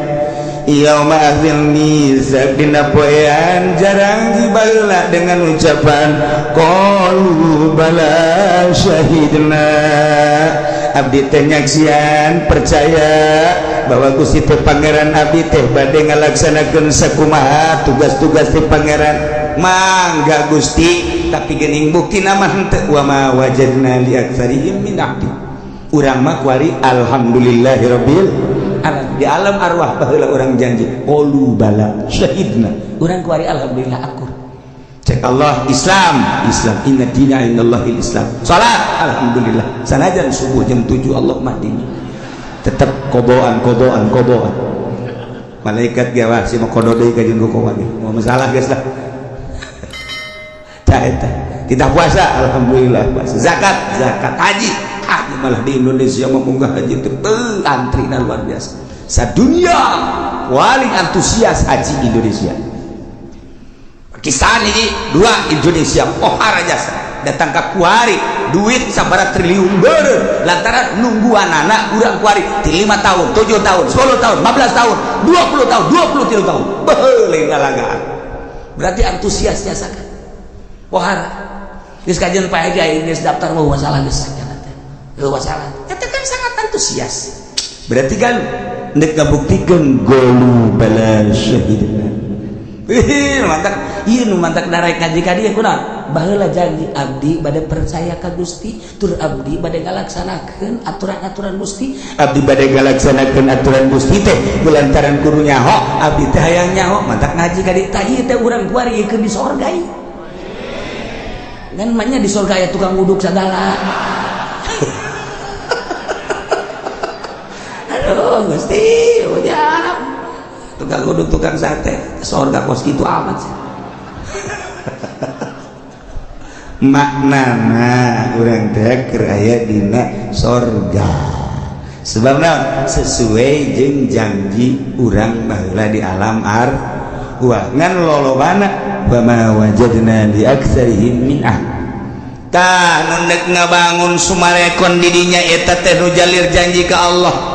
Yauma akhdzil mitsaq, dina poean jarang baheula dengan ucapan qalu bala syahidna, abdi teh nyaksian, percaya bahwa Gusti teh pangeran abdi teh bade ngalaksanakeun sakumaha tugas-tugas teh pangeran. Mangga Gusti, tapi geuning bukti nama henteu. Wa ma wajadna li aktsarihim min ahdi. Urang mah kuari alhamdulillahirabbil alamin. Di alam arwah baheula urang janji qalu bala syahidna. Urang kuari alhamdulillah akur. Cek Allah, Islam, Islam, inna dina indallahil Islam. Salat, alhamdulillah, sanajan subuh jam 7 Allah mah dini tetap kodoan kodoan kodoan. Malaikat gawah si mau kodo deui ka jeung kokoan mau masalah geus lah. Tah eta tidak puasa, alhamdulillah puasa, zakat, zakat, haji, haji. Malah di Indonesia mau munggah haji teh antrina luar biasa. Sadunia paling antusias haji Indonesia. Pakistan ini dua, Indonesia pohara jasa. Datang ka kuari duit sabaraha triliun beureun lantaran nungguan anak urang kuari ti 5 tahun, 7 tahun, 10 tahun, 15 tahun, 20 tahun, 23 tahun. Beuh, lain lalagaan. Berarti antusiasnya sangat pohara. Geus kajian Pak Haji aing geus daftar mau masalah geus teh. Eueuh masalah. Eta kan sangat antusias. Berarti kan nek ngabuktikeun golu bala syahidna. Ih, mantak ieu nu mantak darek ngaji ka dieu kunaon? Baheula janji abdi bade percaya ka Gusti, tur abdi bade ngalaksanakeun aturan-aturan Gusti. Abdi bade ngalaksanakeun aturan Gusti teh lantaran kudu nyaho, abdi teh hayang nyaho, mantak ngaji ka dieu. Tah ieu teh urang kuari ieu di sorga ieu. Ngan manya di sorga aya tukang uduk sagala. Aduh Gusti, ujang. Tukang uduk, tukang sate, sorga kos kitu amat sih. Maknana urang teh keur aya dina sorga. Sebab naon? Sesuai jeung janji urang baheula di alam arwah. Ngan lolobana wa ma wajadna li aktsarihim min ahd. Tah nu deuk ngabangun Sumarekon di dinya eta teh nu jalir janji ka Allah.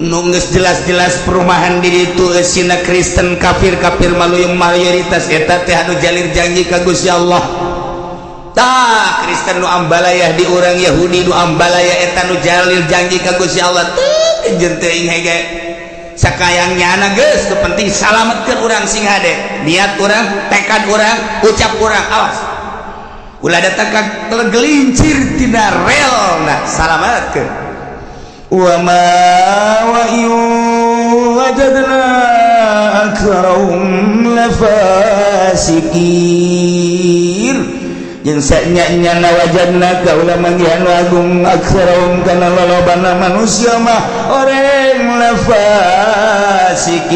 Nu geus jelas-jelas perumahan di ditu eusina Kristen kafir-kafir maluyung mayoritas eta teh anu jalir janji ka Gusti Allah. Tah Kristen nu ambalayah di urang, Yahudi nu ambalaya eta nu jalir janji ka Gusti Allah teu kejeun teuing hege. Sakayang nyana geus nu penting salametkeun urang sing hade. Niat urang, tekad urang, ucap urang, awas. Ulah datang ka tergelincir tina rel nah salametkeun. Wa ma wa wajadna aktsarahum lafasikin. Jeung sanya-nyana wajadna kaula manggihan agung aktsarahum kana lolobana manusia mah oreng lafasikin.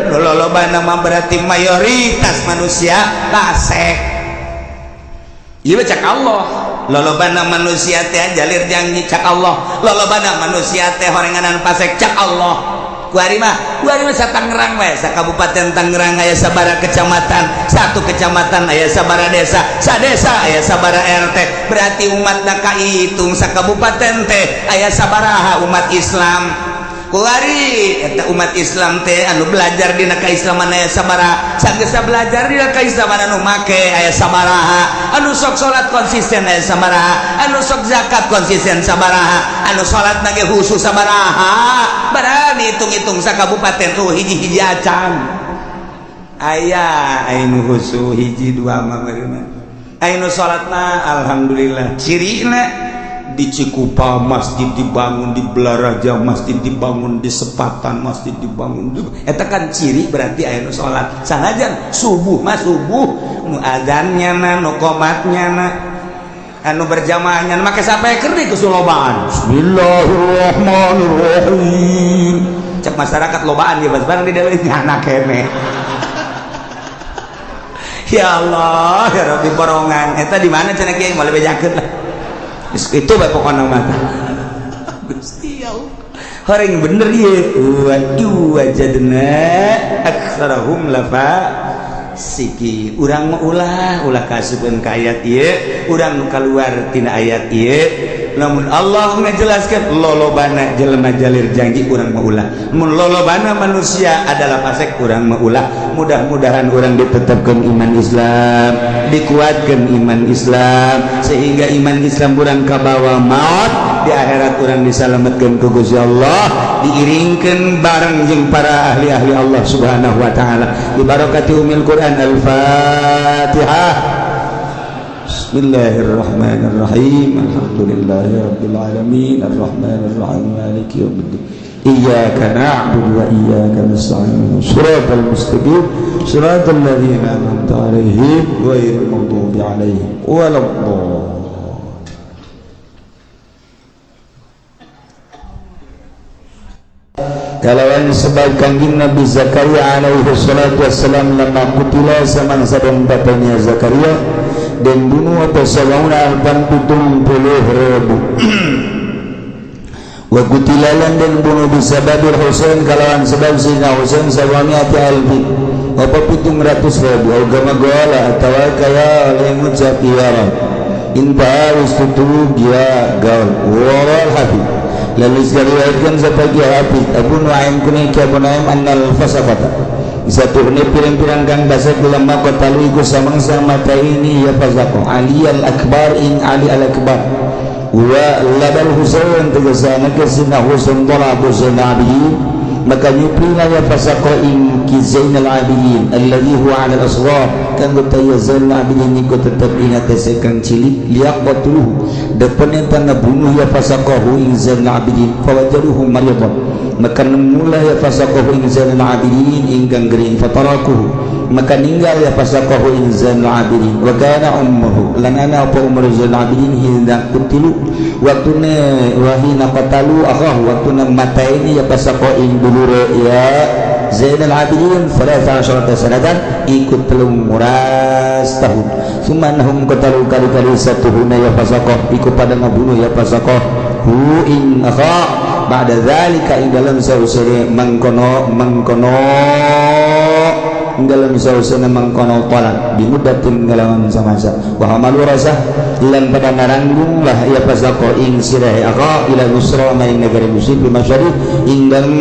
Lolobana mah berarti mayoritas manusia fasik. Ieu cak Allah, lolobana manusia teh jalir janji cak Allah, lolobana manusia teh horenganan fasik cak Allah. Kuari mah sa Tangerang we, sa Kabupaten Tangerang aya sabaraha kecamatan, satu kecamatan aya sabaraha desa, sa desa aya sabaraha RT. Berarti umatna kahitung sa kabupaten teh aya sabaraha umat Islam. Kuari eta umat Islam teh anu belajar dina kaislaman aya sabaraha, sageus belajar dina kaislaman anu make aya sabaraha, anu sok salat konsisten aya sabaraha, anu sok zakat konsisten sabaraha, anu salat nage khusus sabaraha. Barang dihitung-hitung sa kabupaten tuh hiji-hiji acan aya anu khusus hiji dua mah meureunna. Anu salatna alhamdulillah cirina di Cikupa masjid dibangun, di Belaraja masjid dibangun, di Sepatan masjid dibangun. Eta kan ciri berarti aya nu salat. Sanajan subuh mah subuh nu azannya na, nu qomatnya na, anu berjamaahnya make sapeker di kesulobaan. Bismillahirrahmanirrahim. Cek masyarakat lobaan ya barang di dalam anak kene. Ya Allah, ya Rabbi borongan. Eta di mana cenah kiai moal bejakeun lah. Itu bae pokona mah. Gusti ya Allah. Horeng bener ieu. Wa wajadna aktsarahum lafasikin. Urang mah ulah ulah kasupkeun ka ayat ieu, urang nu kaluar tina ayat ieu. Namun Allah ngajelaskeun lolobana jelema jalir janji urang mah ulah. Mun lolobana manusia adalah fasik urang mah ulah. Mudah-mudahan urang ditetapkan iman Islam, dikuatkan iman Islam sehingga iman Islam urang kabawa maut di akhirat urang disalamatkan ku Gusti Allah, diiringkan bareng jeung para ahli-ahli Allah Subhanahu wa taala. Bi barakati umil Quran. Al-Fatihah. Bismillahirrahmanirrahim. Alhamdulillahirabbil alamin arrahmanirrahim maliki yaumiddin. Iyyaka na'budu wa iyyaka nasta'in. Shiratal mustaqim. Shiratal ladzina an'amta 'alaihim ghairil maghdubi 'alaihim waladdallin. Kalawan sebab Kangjeng Nabi Zakaria alaihi salatu wassalam lama kutila samangsa dan bapaknya Zakaria dan bunuh atau sawauna alpan 70,000 wa kutila lan dan bunuh bisababil Husain kalawan sebab Sayyidina Husain sawami ati alfi Apa 700.000 agama gola atawa kaya oleh ngucap ya Rab inta wis tutug ya gaul waral hafi. Lalu diriwayatkan sebagai Hafiz Abu Nuaim kuning ki Abu Nuaim annal fasaqata satuhne pirang-pirang kang basa ulama qatalu iku samangsa mata ini ya fasaqo Ali al Akbar in Ali al Akbar wa labal Husain tegasana kesina Husain darabu Zainal Abidin maka nyuplina ya fasaqo in ki Zainal Abidin alladhi huwa ala al-asghar kang gutaya Zainal Abidin iku tetep ing atase kang cilik liyaqtuluhu depan eta ngabunuh ya fasaqahu ing Zainal Abidin fawajaruhu maridan maka nemula ya fasaqahu ing Zainal Abidin ingkang gering fatarakuhu maka ninggal ya fasaqahu ing Zainal Abidin wa kana ummuhu lan ana apa umur Zainal Abidin hina kutilu waktune wahina qatalu akhahu waktune mataini ya fasaqo ing dulure ya Zainal Abidin 13 sanatan ikut 13 tahun sumannahum qatalu kali-kali satuhuna ya fasaqah iku pada ngabunuh ya fasaqah hu ing akha ba'da dzalika ing dalam sausene mangkono mangkono ing dalam sausene mangkono talak bimudatin ngalawan samasa wa hamalu rasah lan pada naranggung lah ya fasaqah ing sirahe akha ila Busra maring negara Mesir bi masyarif ing dalem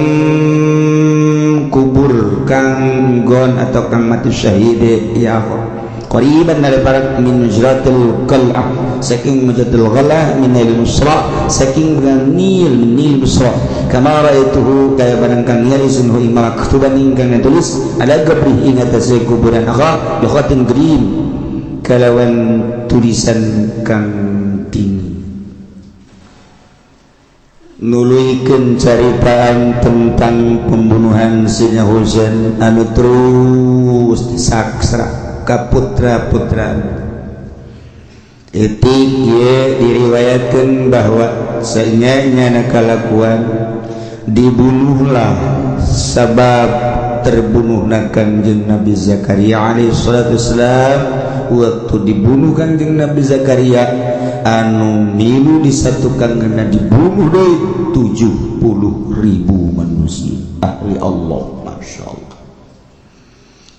kubur kang gon atau kang mati syahid ya akha qariban dari parak min mujratil qal'ah saking mujratil ghalah min al musra saking dengan nil nil musra kama raituhu kaya barang kang nyari sunhu ing maktuban ingkang ditulis ala gabri ing atase kuburan akha bi khatin green kalawan tulisan kang tinggi nuluikeun caritaan tentang pembunuhan Sidina Husain anu terus disaksra ka putra-putra etik ye diriwayatkan bahwa sanyanya kalakuan dibunuhlah sabab terbunuhna Kangjeng Nabi Zakaria alaihi salatu wassalam. Waktu dibunuh Kangjeng Nabi Zakaria anu milu disatukan kena dibunuh deui 70.000 manusia ahli Allah, Masya Allah.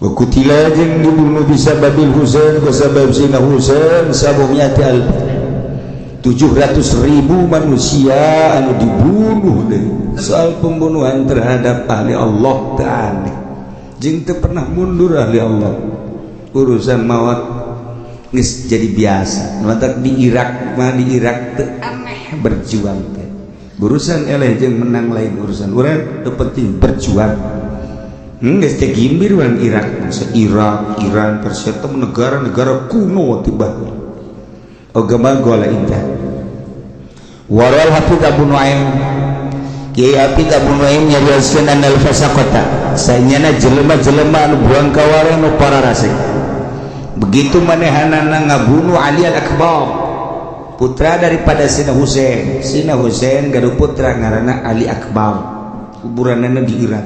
Wa kutila jeung dibunuh bisa babil Husain ku sabab Sina Husain sabumiati alf 700.000 manusia anu dibunuh deui. Soal pembunuhan terhadap ahli Allah teu aneh jeung teu pernah mundur ahli Allah. Urusan maut geus jadi biasa. Matak di Irak mah, di Irak teu aneh berjuang teh. Urusan eleh jeung menang lain urusan urang, teu penting berjuang. Geus teh gimbir urang Irak, masa Irak, Iran, Persia teh negara-negara kuno tiba. Agama gola indah. Waral Hafiz Abu Nuaim Kiai Hafiz Abu Nuaim nyarioskeun annal fasaqata sanyana jelema-jelema anu buang kawara nu pararasek begitu manehanana ngabunuh Ali al-Akbar putra daripada Sina Husain. Sina Husain gaduh putra ngaranna Ali Akbar, kuburanana di Iran.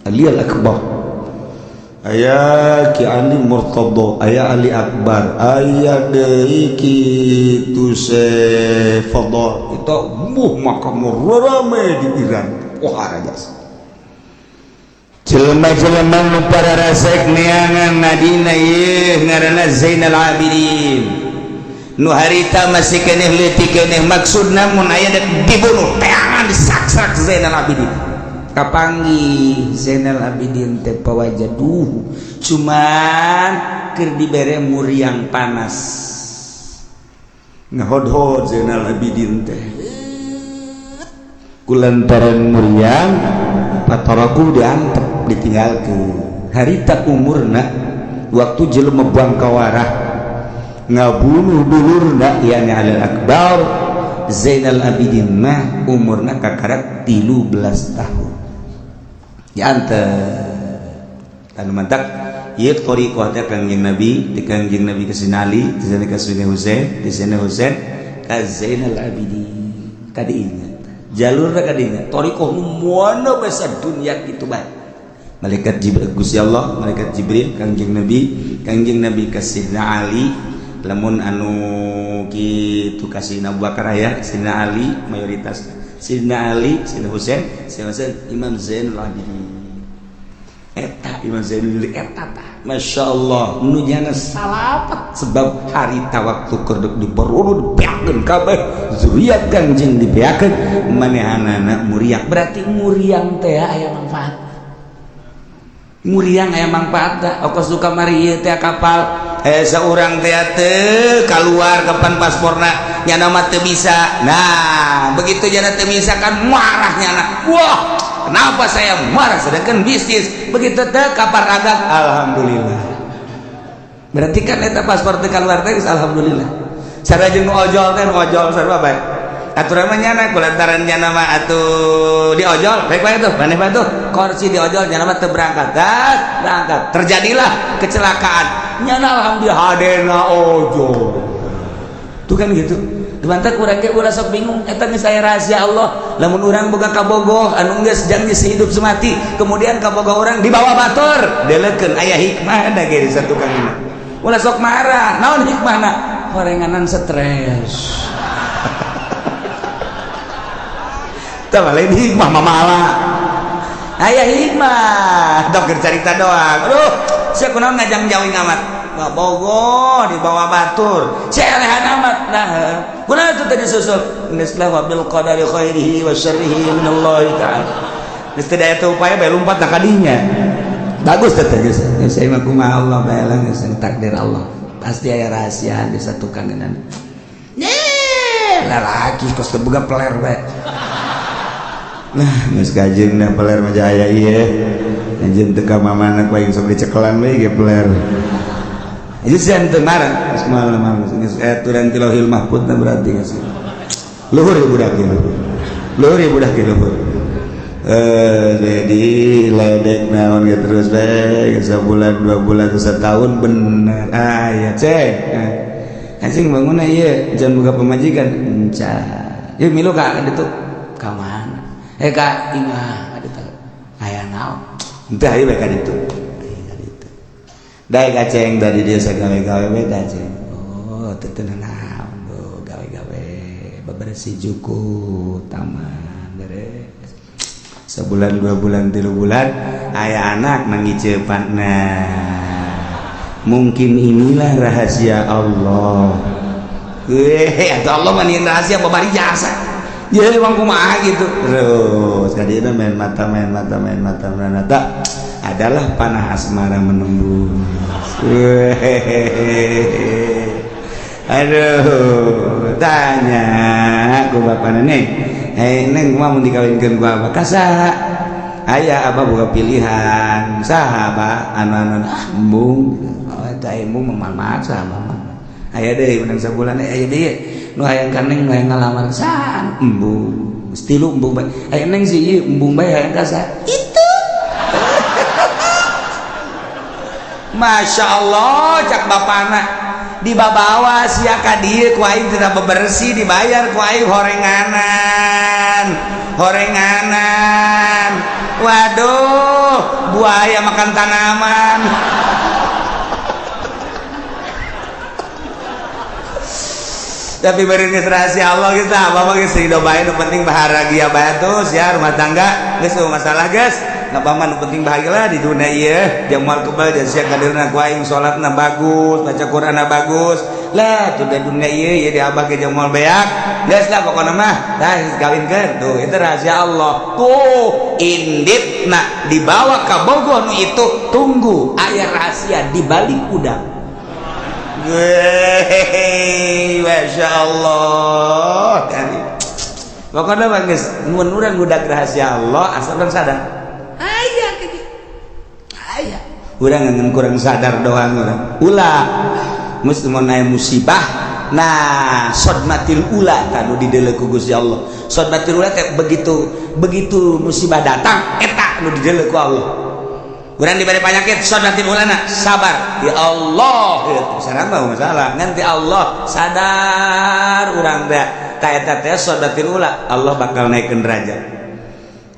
Ali al-Akbar aya Ki Ali Murtadha, aya Ali Akbar, aya deui kitu se Fadl itu muh makam rame di Iran. Wah, rajas jelema-jelema nu pararasek neangan nadina ieu ngaranna Zainal Abidin nu harita masih keneh leutik keneh maksudna mun aya dek dibunuh teangan disaksak Zainal Abidin kapanggih Zainal Abidin teh pawajaduhu cuman keur dibere muriang panas ngahodhod Zainal Abidin teh kulantaran muriang pataraku diantep ditinggalkeun harita umurna waktu jelema bangkawarah ngabunuh dulurna yani Al Akbar. Zainal Abidin mah umurna kakarak 13 tahun diantep anu mantak ieu thariqah teh Kangjeng Nabi, di Kangjeng Nabi ka Sina Ali, di sana ka Sina Husain, di Sina Husain ka Zainal Abidin. Kadinya jalurna kadinya thariqah nu moana basa dunya kitu bae. Malaikat Jibril, Gusti Allah, malaikat Jibril, Kangjeng Nabi, Kangjeng Nabi ka Sidna Ali. Lamun anu kitu ka Sidna Abu Bakar aya Sidna Ali mayoritas Sidna Ali, Sidna Husain, Sidna Husain Imam Zainul Abidin. Eta Imam Zainul eta tah Masya Allah nu nyana salapat sebab harita waktu keur diperunu dibeakeun kabeh zuriat Kangjeng dibeakeun manehanana muriang. Berarti muriang teh aya manfaat, muriang aya manfaat teh okos suka mari ieu teh kapal. Seorang teh teu keluar kapan pasporna nyana mah teu bisa. Nah, begitu nyana teu bisa kan marah nyana. Wah, kenapa saya marah sedangkan bisnis begitu teh kapal agak alhamdulillah. Berarti kan eta paspor teh keluar teh alhamdulillah. Sarua jeung nu ojol teh, nu ojol sarua bae. Aturan mah nyana kulantaran nyana mah atuh di ojol baik bae tuh maneh bae tuh kursi di ojol nyana mah teu berangkat, dah berangkat terjadilah kecelakaan nyana alhamdulillah hadena ojol. Tuh kan gitu. Dibantak urang ge ulah sok bingung, eta geus aya rahasia Allah. Lamun urang boga kabogoh anu geus janji sehidup semati, kemudian kabogoh urang dibawa batur delekeun aya hikmah da ge di satukang ini. Ulah sok marah, naon hikmahna? Horenganan stres. Tah lain hikmah mamala. Aya hikmah. Dok cerita doang. Aduh, sia kunaon ngajang jauh amat. Bogo dibawa batur celehan amat. Nah, kunaon itu tadi susul geus lah wabil qadari khairihi wa syarrihi minallahi ta'ala. Geus teu daya teu upaya bae lumpat na kadinya. Bagus teh geus. Geus saya mah kumaha Allah bae lah geus takdir Allah. Pasti aya rahasia di satu kangenan. Nih, lalaki kos teu boga peler bae. Nah, geus kajeng da peler mah aya ieu. Anjeun teu ka mamana ku aing sok dicekelan we ge peler. Itu sih teu marah, geus malam geus aturan ti Lauhil Mahfud na berarti geus. Luhur ya budak ieu. Luhur ya budak ieu luhur. Jadi ledek naon ge terus bae sebulan 2 bulan setahun bener. Ah ya cek. Anjing bangun ieu jangan boga pamajikan. Enca. Ieu milu ka ditu. Ka mana? Ka imah ka ditu. Aya naon? Henteu aya bae ka ditu. Daek aceng tadi dia sagawe-gawe we teh aceng. Oh, teu teu naon gawe-gawe bebersih juku taman beres. Sebulan 2 bulan 3 bulan aya anak mangicepan. Nah, mungkin inilah rahasia Allah. Weh, atau Allah mah rahasia babari jasa. Ya emang kumaha gitu. Terus kadina main mata main mata main mata main mata adalah panah asmara menembus. Weh. Aduh, tanya ku bapana neng. Hei neng kumaha mun dikawinkeun ku abah? Ka saha? Aya abah boga pilihan. Saha abah? Anu-anu ah embung. Oh, eta embung mah maksa abah mah. Aya deui menang sabulan aya deui nu hayang ka neng nu hayang ngalamar saha? Embung. Geus tilu embung bae. Aya neng sih ieu embung bae hayang ka saha? Itu. Masya Allah cak bapana dibabawa sia ka dieu ku aing tidak bebersih dibayar ku aing horenganan horenganan. Waduh, buaya makan tanaman. Tapi beri geus rahasia Allah geus tah abah mah geus hidup bae nu penting bahagia bae terus ya rumah tangga geus masalah geus. Abah mah nu penting bahagia lah di dunia ieu jeung moal kebal jeung sia kadeurna ku aing salatna bagus baca Qur'anna bagus lah tuh di dunia ieu ieu di abah ge jeung moal beak geus lah pokona mah tah geus kawinkeun tuh itu rahasia Allah tuh inditna dibawa ka Bogor nu itu tunggu aya rahasia di balik udang. Weh, Masya Allah. Pokoknya mah geus mun urang ngudag rahasia Allah asal urang sadar. Aya kitu. Aya. Urang ngan kurang sadar doang urang. Ulah geus mun aya musibah, nah sodmatil ula tah nu dideuleu ku Gusti Allah. Sodmatil ula teh begitu begitu musibah datang eta nu dideuleu ku Allah. Urang diberi penyakit sodmatil ulana sabar. Ya Allah, sareng mah masalah. Nanti Allah sadar urang teh ta eta teh sodmatil ula, Allah bakal naikkeun derajat.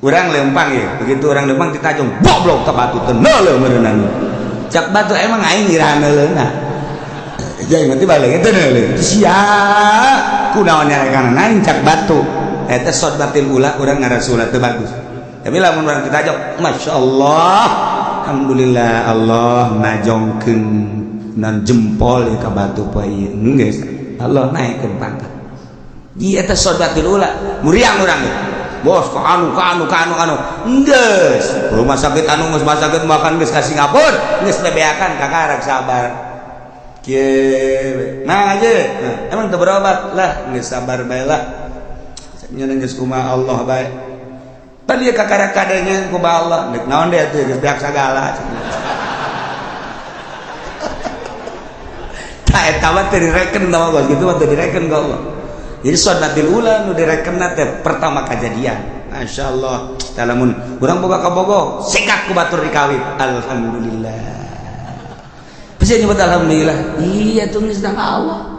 Urang lempang ya, begitu urang lempang ditajong goblok ka batu teh neuleuh meureunana. Cak batu emang aing iraha neuleuna. Jadi nanti balik itu neuleuh. Sia kunaon nyarekan aing cak batu. Eta sodmatil ula urang ngarasula teu bagus. Tapi lamun urang ditajong, masyaallah. Alhamdulillah Allah najongkeun nan jempol ka batu poe ieu geus Allah naikkeun pangkat. Ieu teh sadmatil ula muriang urang bos ka anu ka anu ka anu anu geus rumah sakit anu geus rumah sakit makan geus ka Singapura geus bebeakan kakarak sabar kieu nah aja nah, emang teu berobat lah geus sabar bae lah nya geus kumaha Allah bae pan ieu kakarak kadenya kumaha Allah deuk naon deui atuh geus beak sagala. Tah eta mah teu direken tah bos kitu mah teu direken ka Allah. Jadi sadmatil ula nu direkenna teh pertama kajadian. Masyaallah tah lamun urang boga kabogo sikat ku batur dikawin alhamdulillah. Bisa nyebut alhamdulillah. Iya tuh geus dang Allah.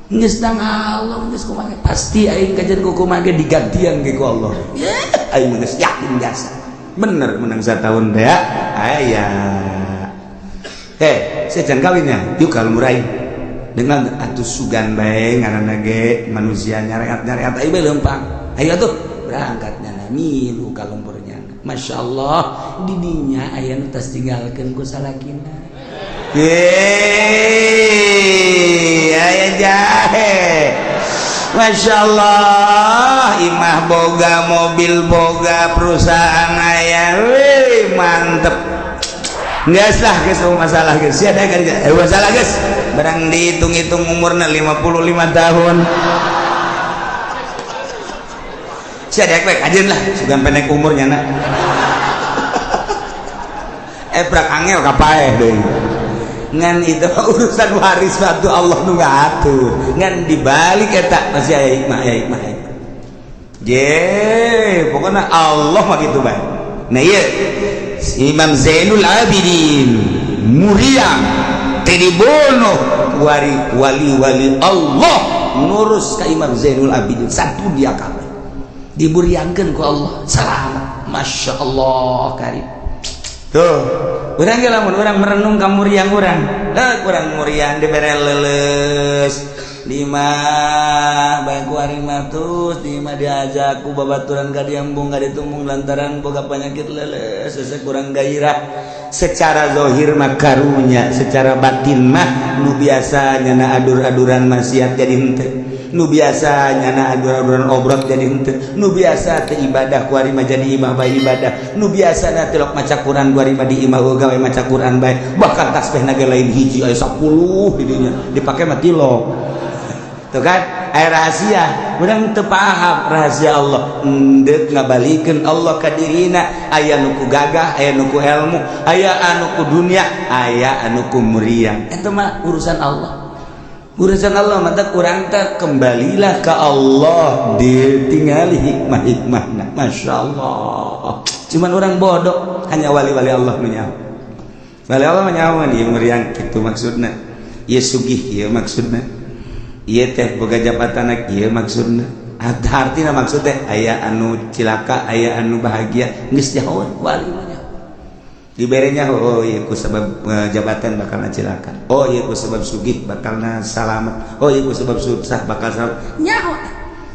Geus dang Allah geus kumaha pasti aing kajian ku kumaha ge digantian ge ku Allah. Ya aing geus yakin jasa. Bener menang satahun teh aya. Heh, saya can kawinnya yuk kalau murai. Dengan atuh sugan bae ngaranna ge manusia nyareat-nyareat ayo bae leumpang. Ayo atuh berangkat nyana milu ka lembur nyana. Masyaallah didinya aya nu tas tinggalkeun ku salakina. Yeay, aya jahe. Masya Allah, imah boga, mobil boga, perusahaan aya, wih mantep. Nggak lah guys, masalah guys, ya ada kan masalah guys. Barang dihitung-hitung umurnya 55 tahun. Si ada ekpek aja lah, sudah pendek umurnya nak. Prak angel kapaeh deh. Ngan itu urusan waris waktu Allah nu ngatur. Ngan dibalik eta masih aya hikmah, aya hikmah. Je, pokoknya Allah mah gitu bae. Nah iya Imam Zainul Abidin muriang teu dibunuh wali wali Allah nurus ka Imam Zainul Abidin satu dia kabeh diburiangkeun ku Allah selamat. Masya Allah karim. Tuh urang ge lamun urang merenung ka muriang urang kurang muriang dibere leuleus lima bae ku ari mah terus lima diajak ku babaturan ka diambung ka ditumbung lantaran boga penyakit leuleus sese kurang gairah. Secara zahir mah karunya, secara batin mah nu biasa nyana adur-aduran maksiat jadi henteu, nu biasa nyana adur-aduran obrot jadi henteu, nu biasa teu ibadah ku ari mah jadi imah bae ibadah, nu biasa na tilok maca Quran ku ari mah di imah gawe maca Quran bae, bahkan tasbihna ge lain hiji aya 10 di dinya dipake mah tilok. Tuh kan aya rahasia urang teu paham rahasia Allah endek ngabalikeun Allah ka dirina aya nu ku gagah, aya nu ku ilmu, aya anu ku dunia, aya anu ku muriang. Eta mah urusan Allah. Urusan Allah mata kurang teh kembalilah ke Allah ditinggali hikmah-hikmahna. Masya Allah. Cuman orang bodoh hanya wali-wali Allah nu nyaho. Wali Allah mah nyaho ieu muriang kitu maksudna. Ieu sugih ieu maksudna. Ieu teh boga jabatan ieu maksudna. Artina maksud teh aya anu cilaka, aya anu bahagia, geus nyaho wali mah nyaho. Diberenya oh ieu ku sebab jabatan bakalna cilaka. Oh ieu ku sebab sugih bakalna salamet. Oh ieu ku sebab susah bakal salamet. Nyaho.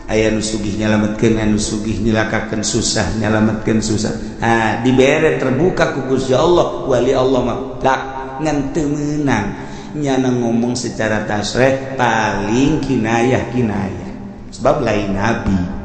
Aya nu sugih nyalametkeun, anu sugih nyilakakeun, susah nyalametkeun susah. Ha dibere terbuka ku Gusti Allah, wali Allah mah lak ngan teu meunang. Nyana ngomong secara tasreh paling kinayah-kinayah sebab lain nabi.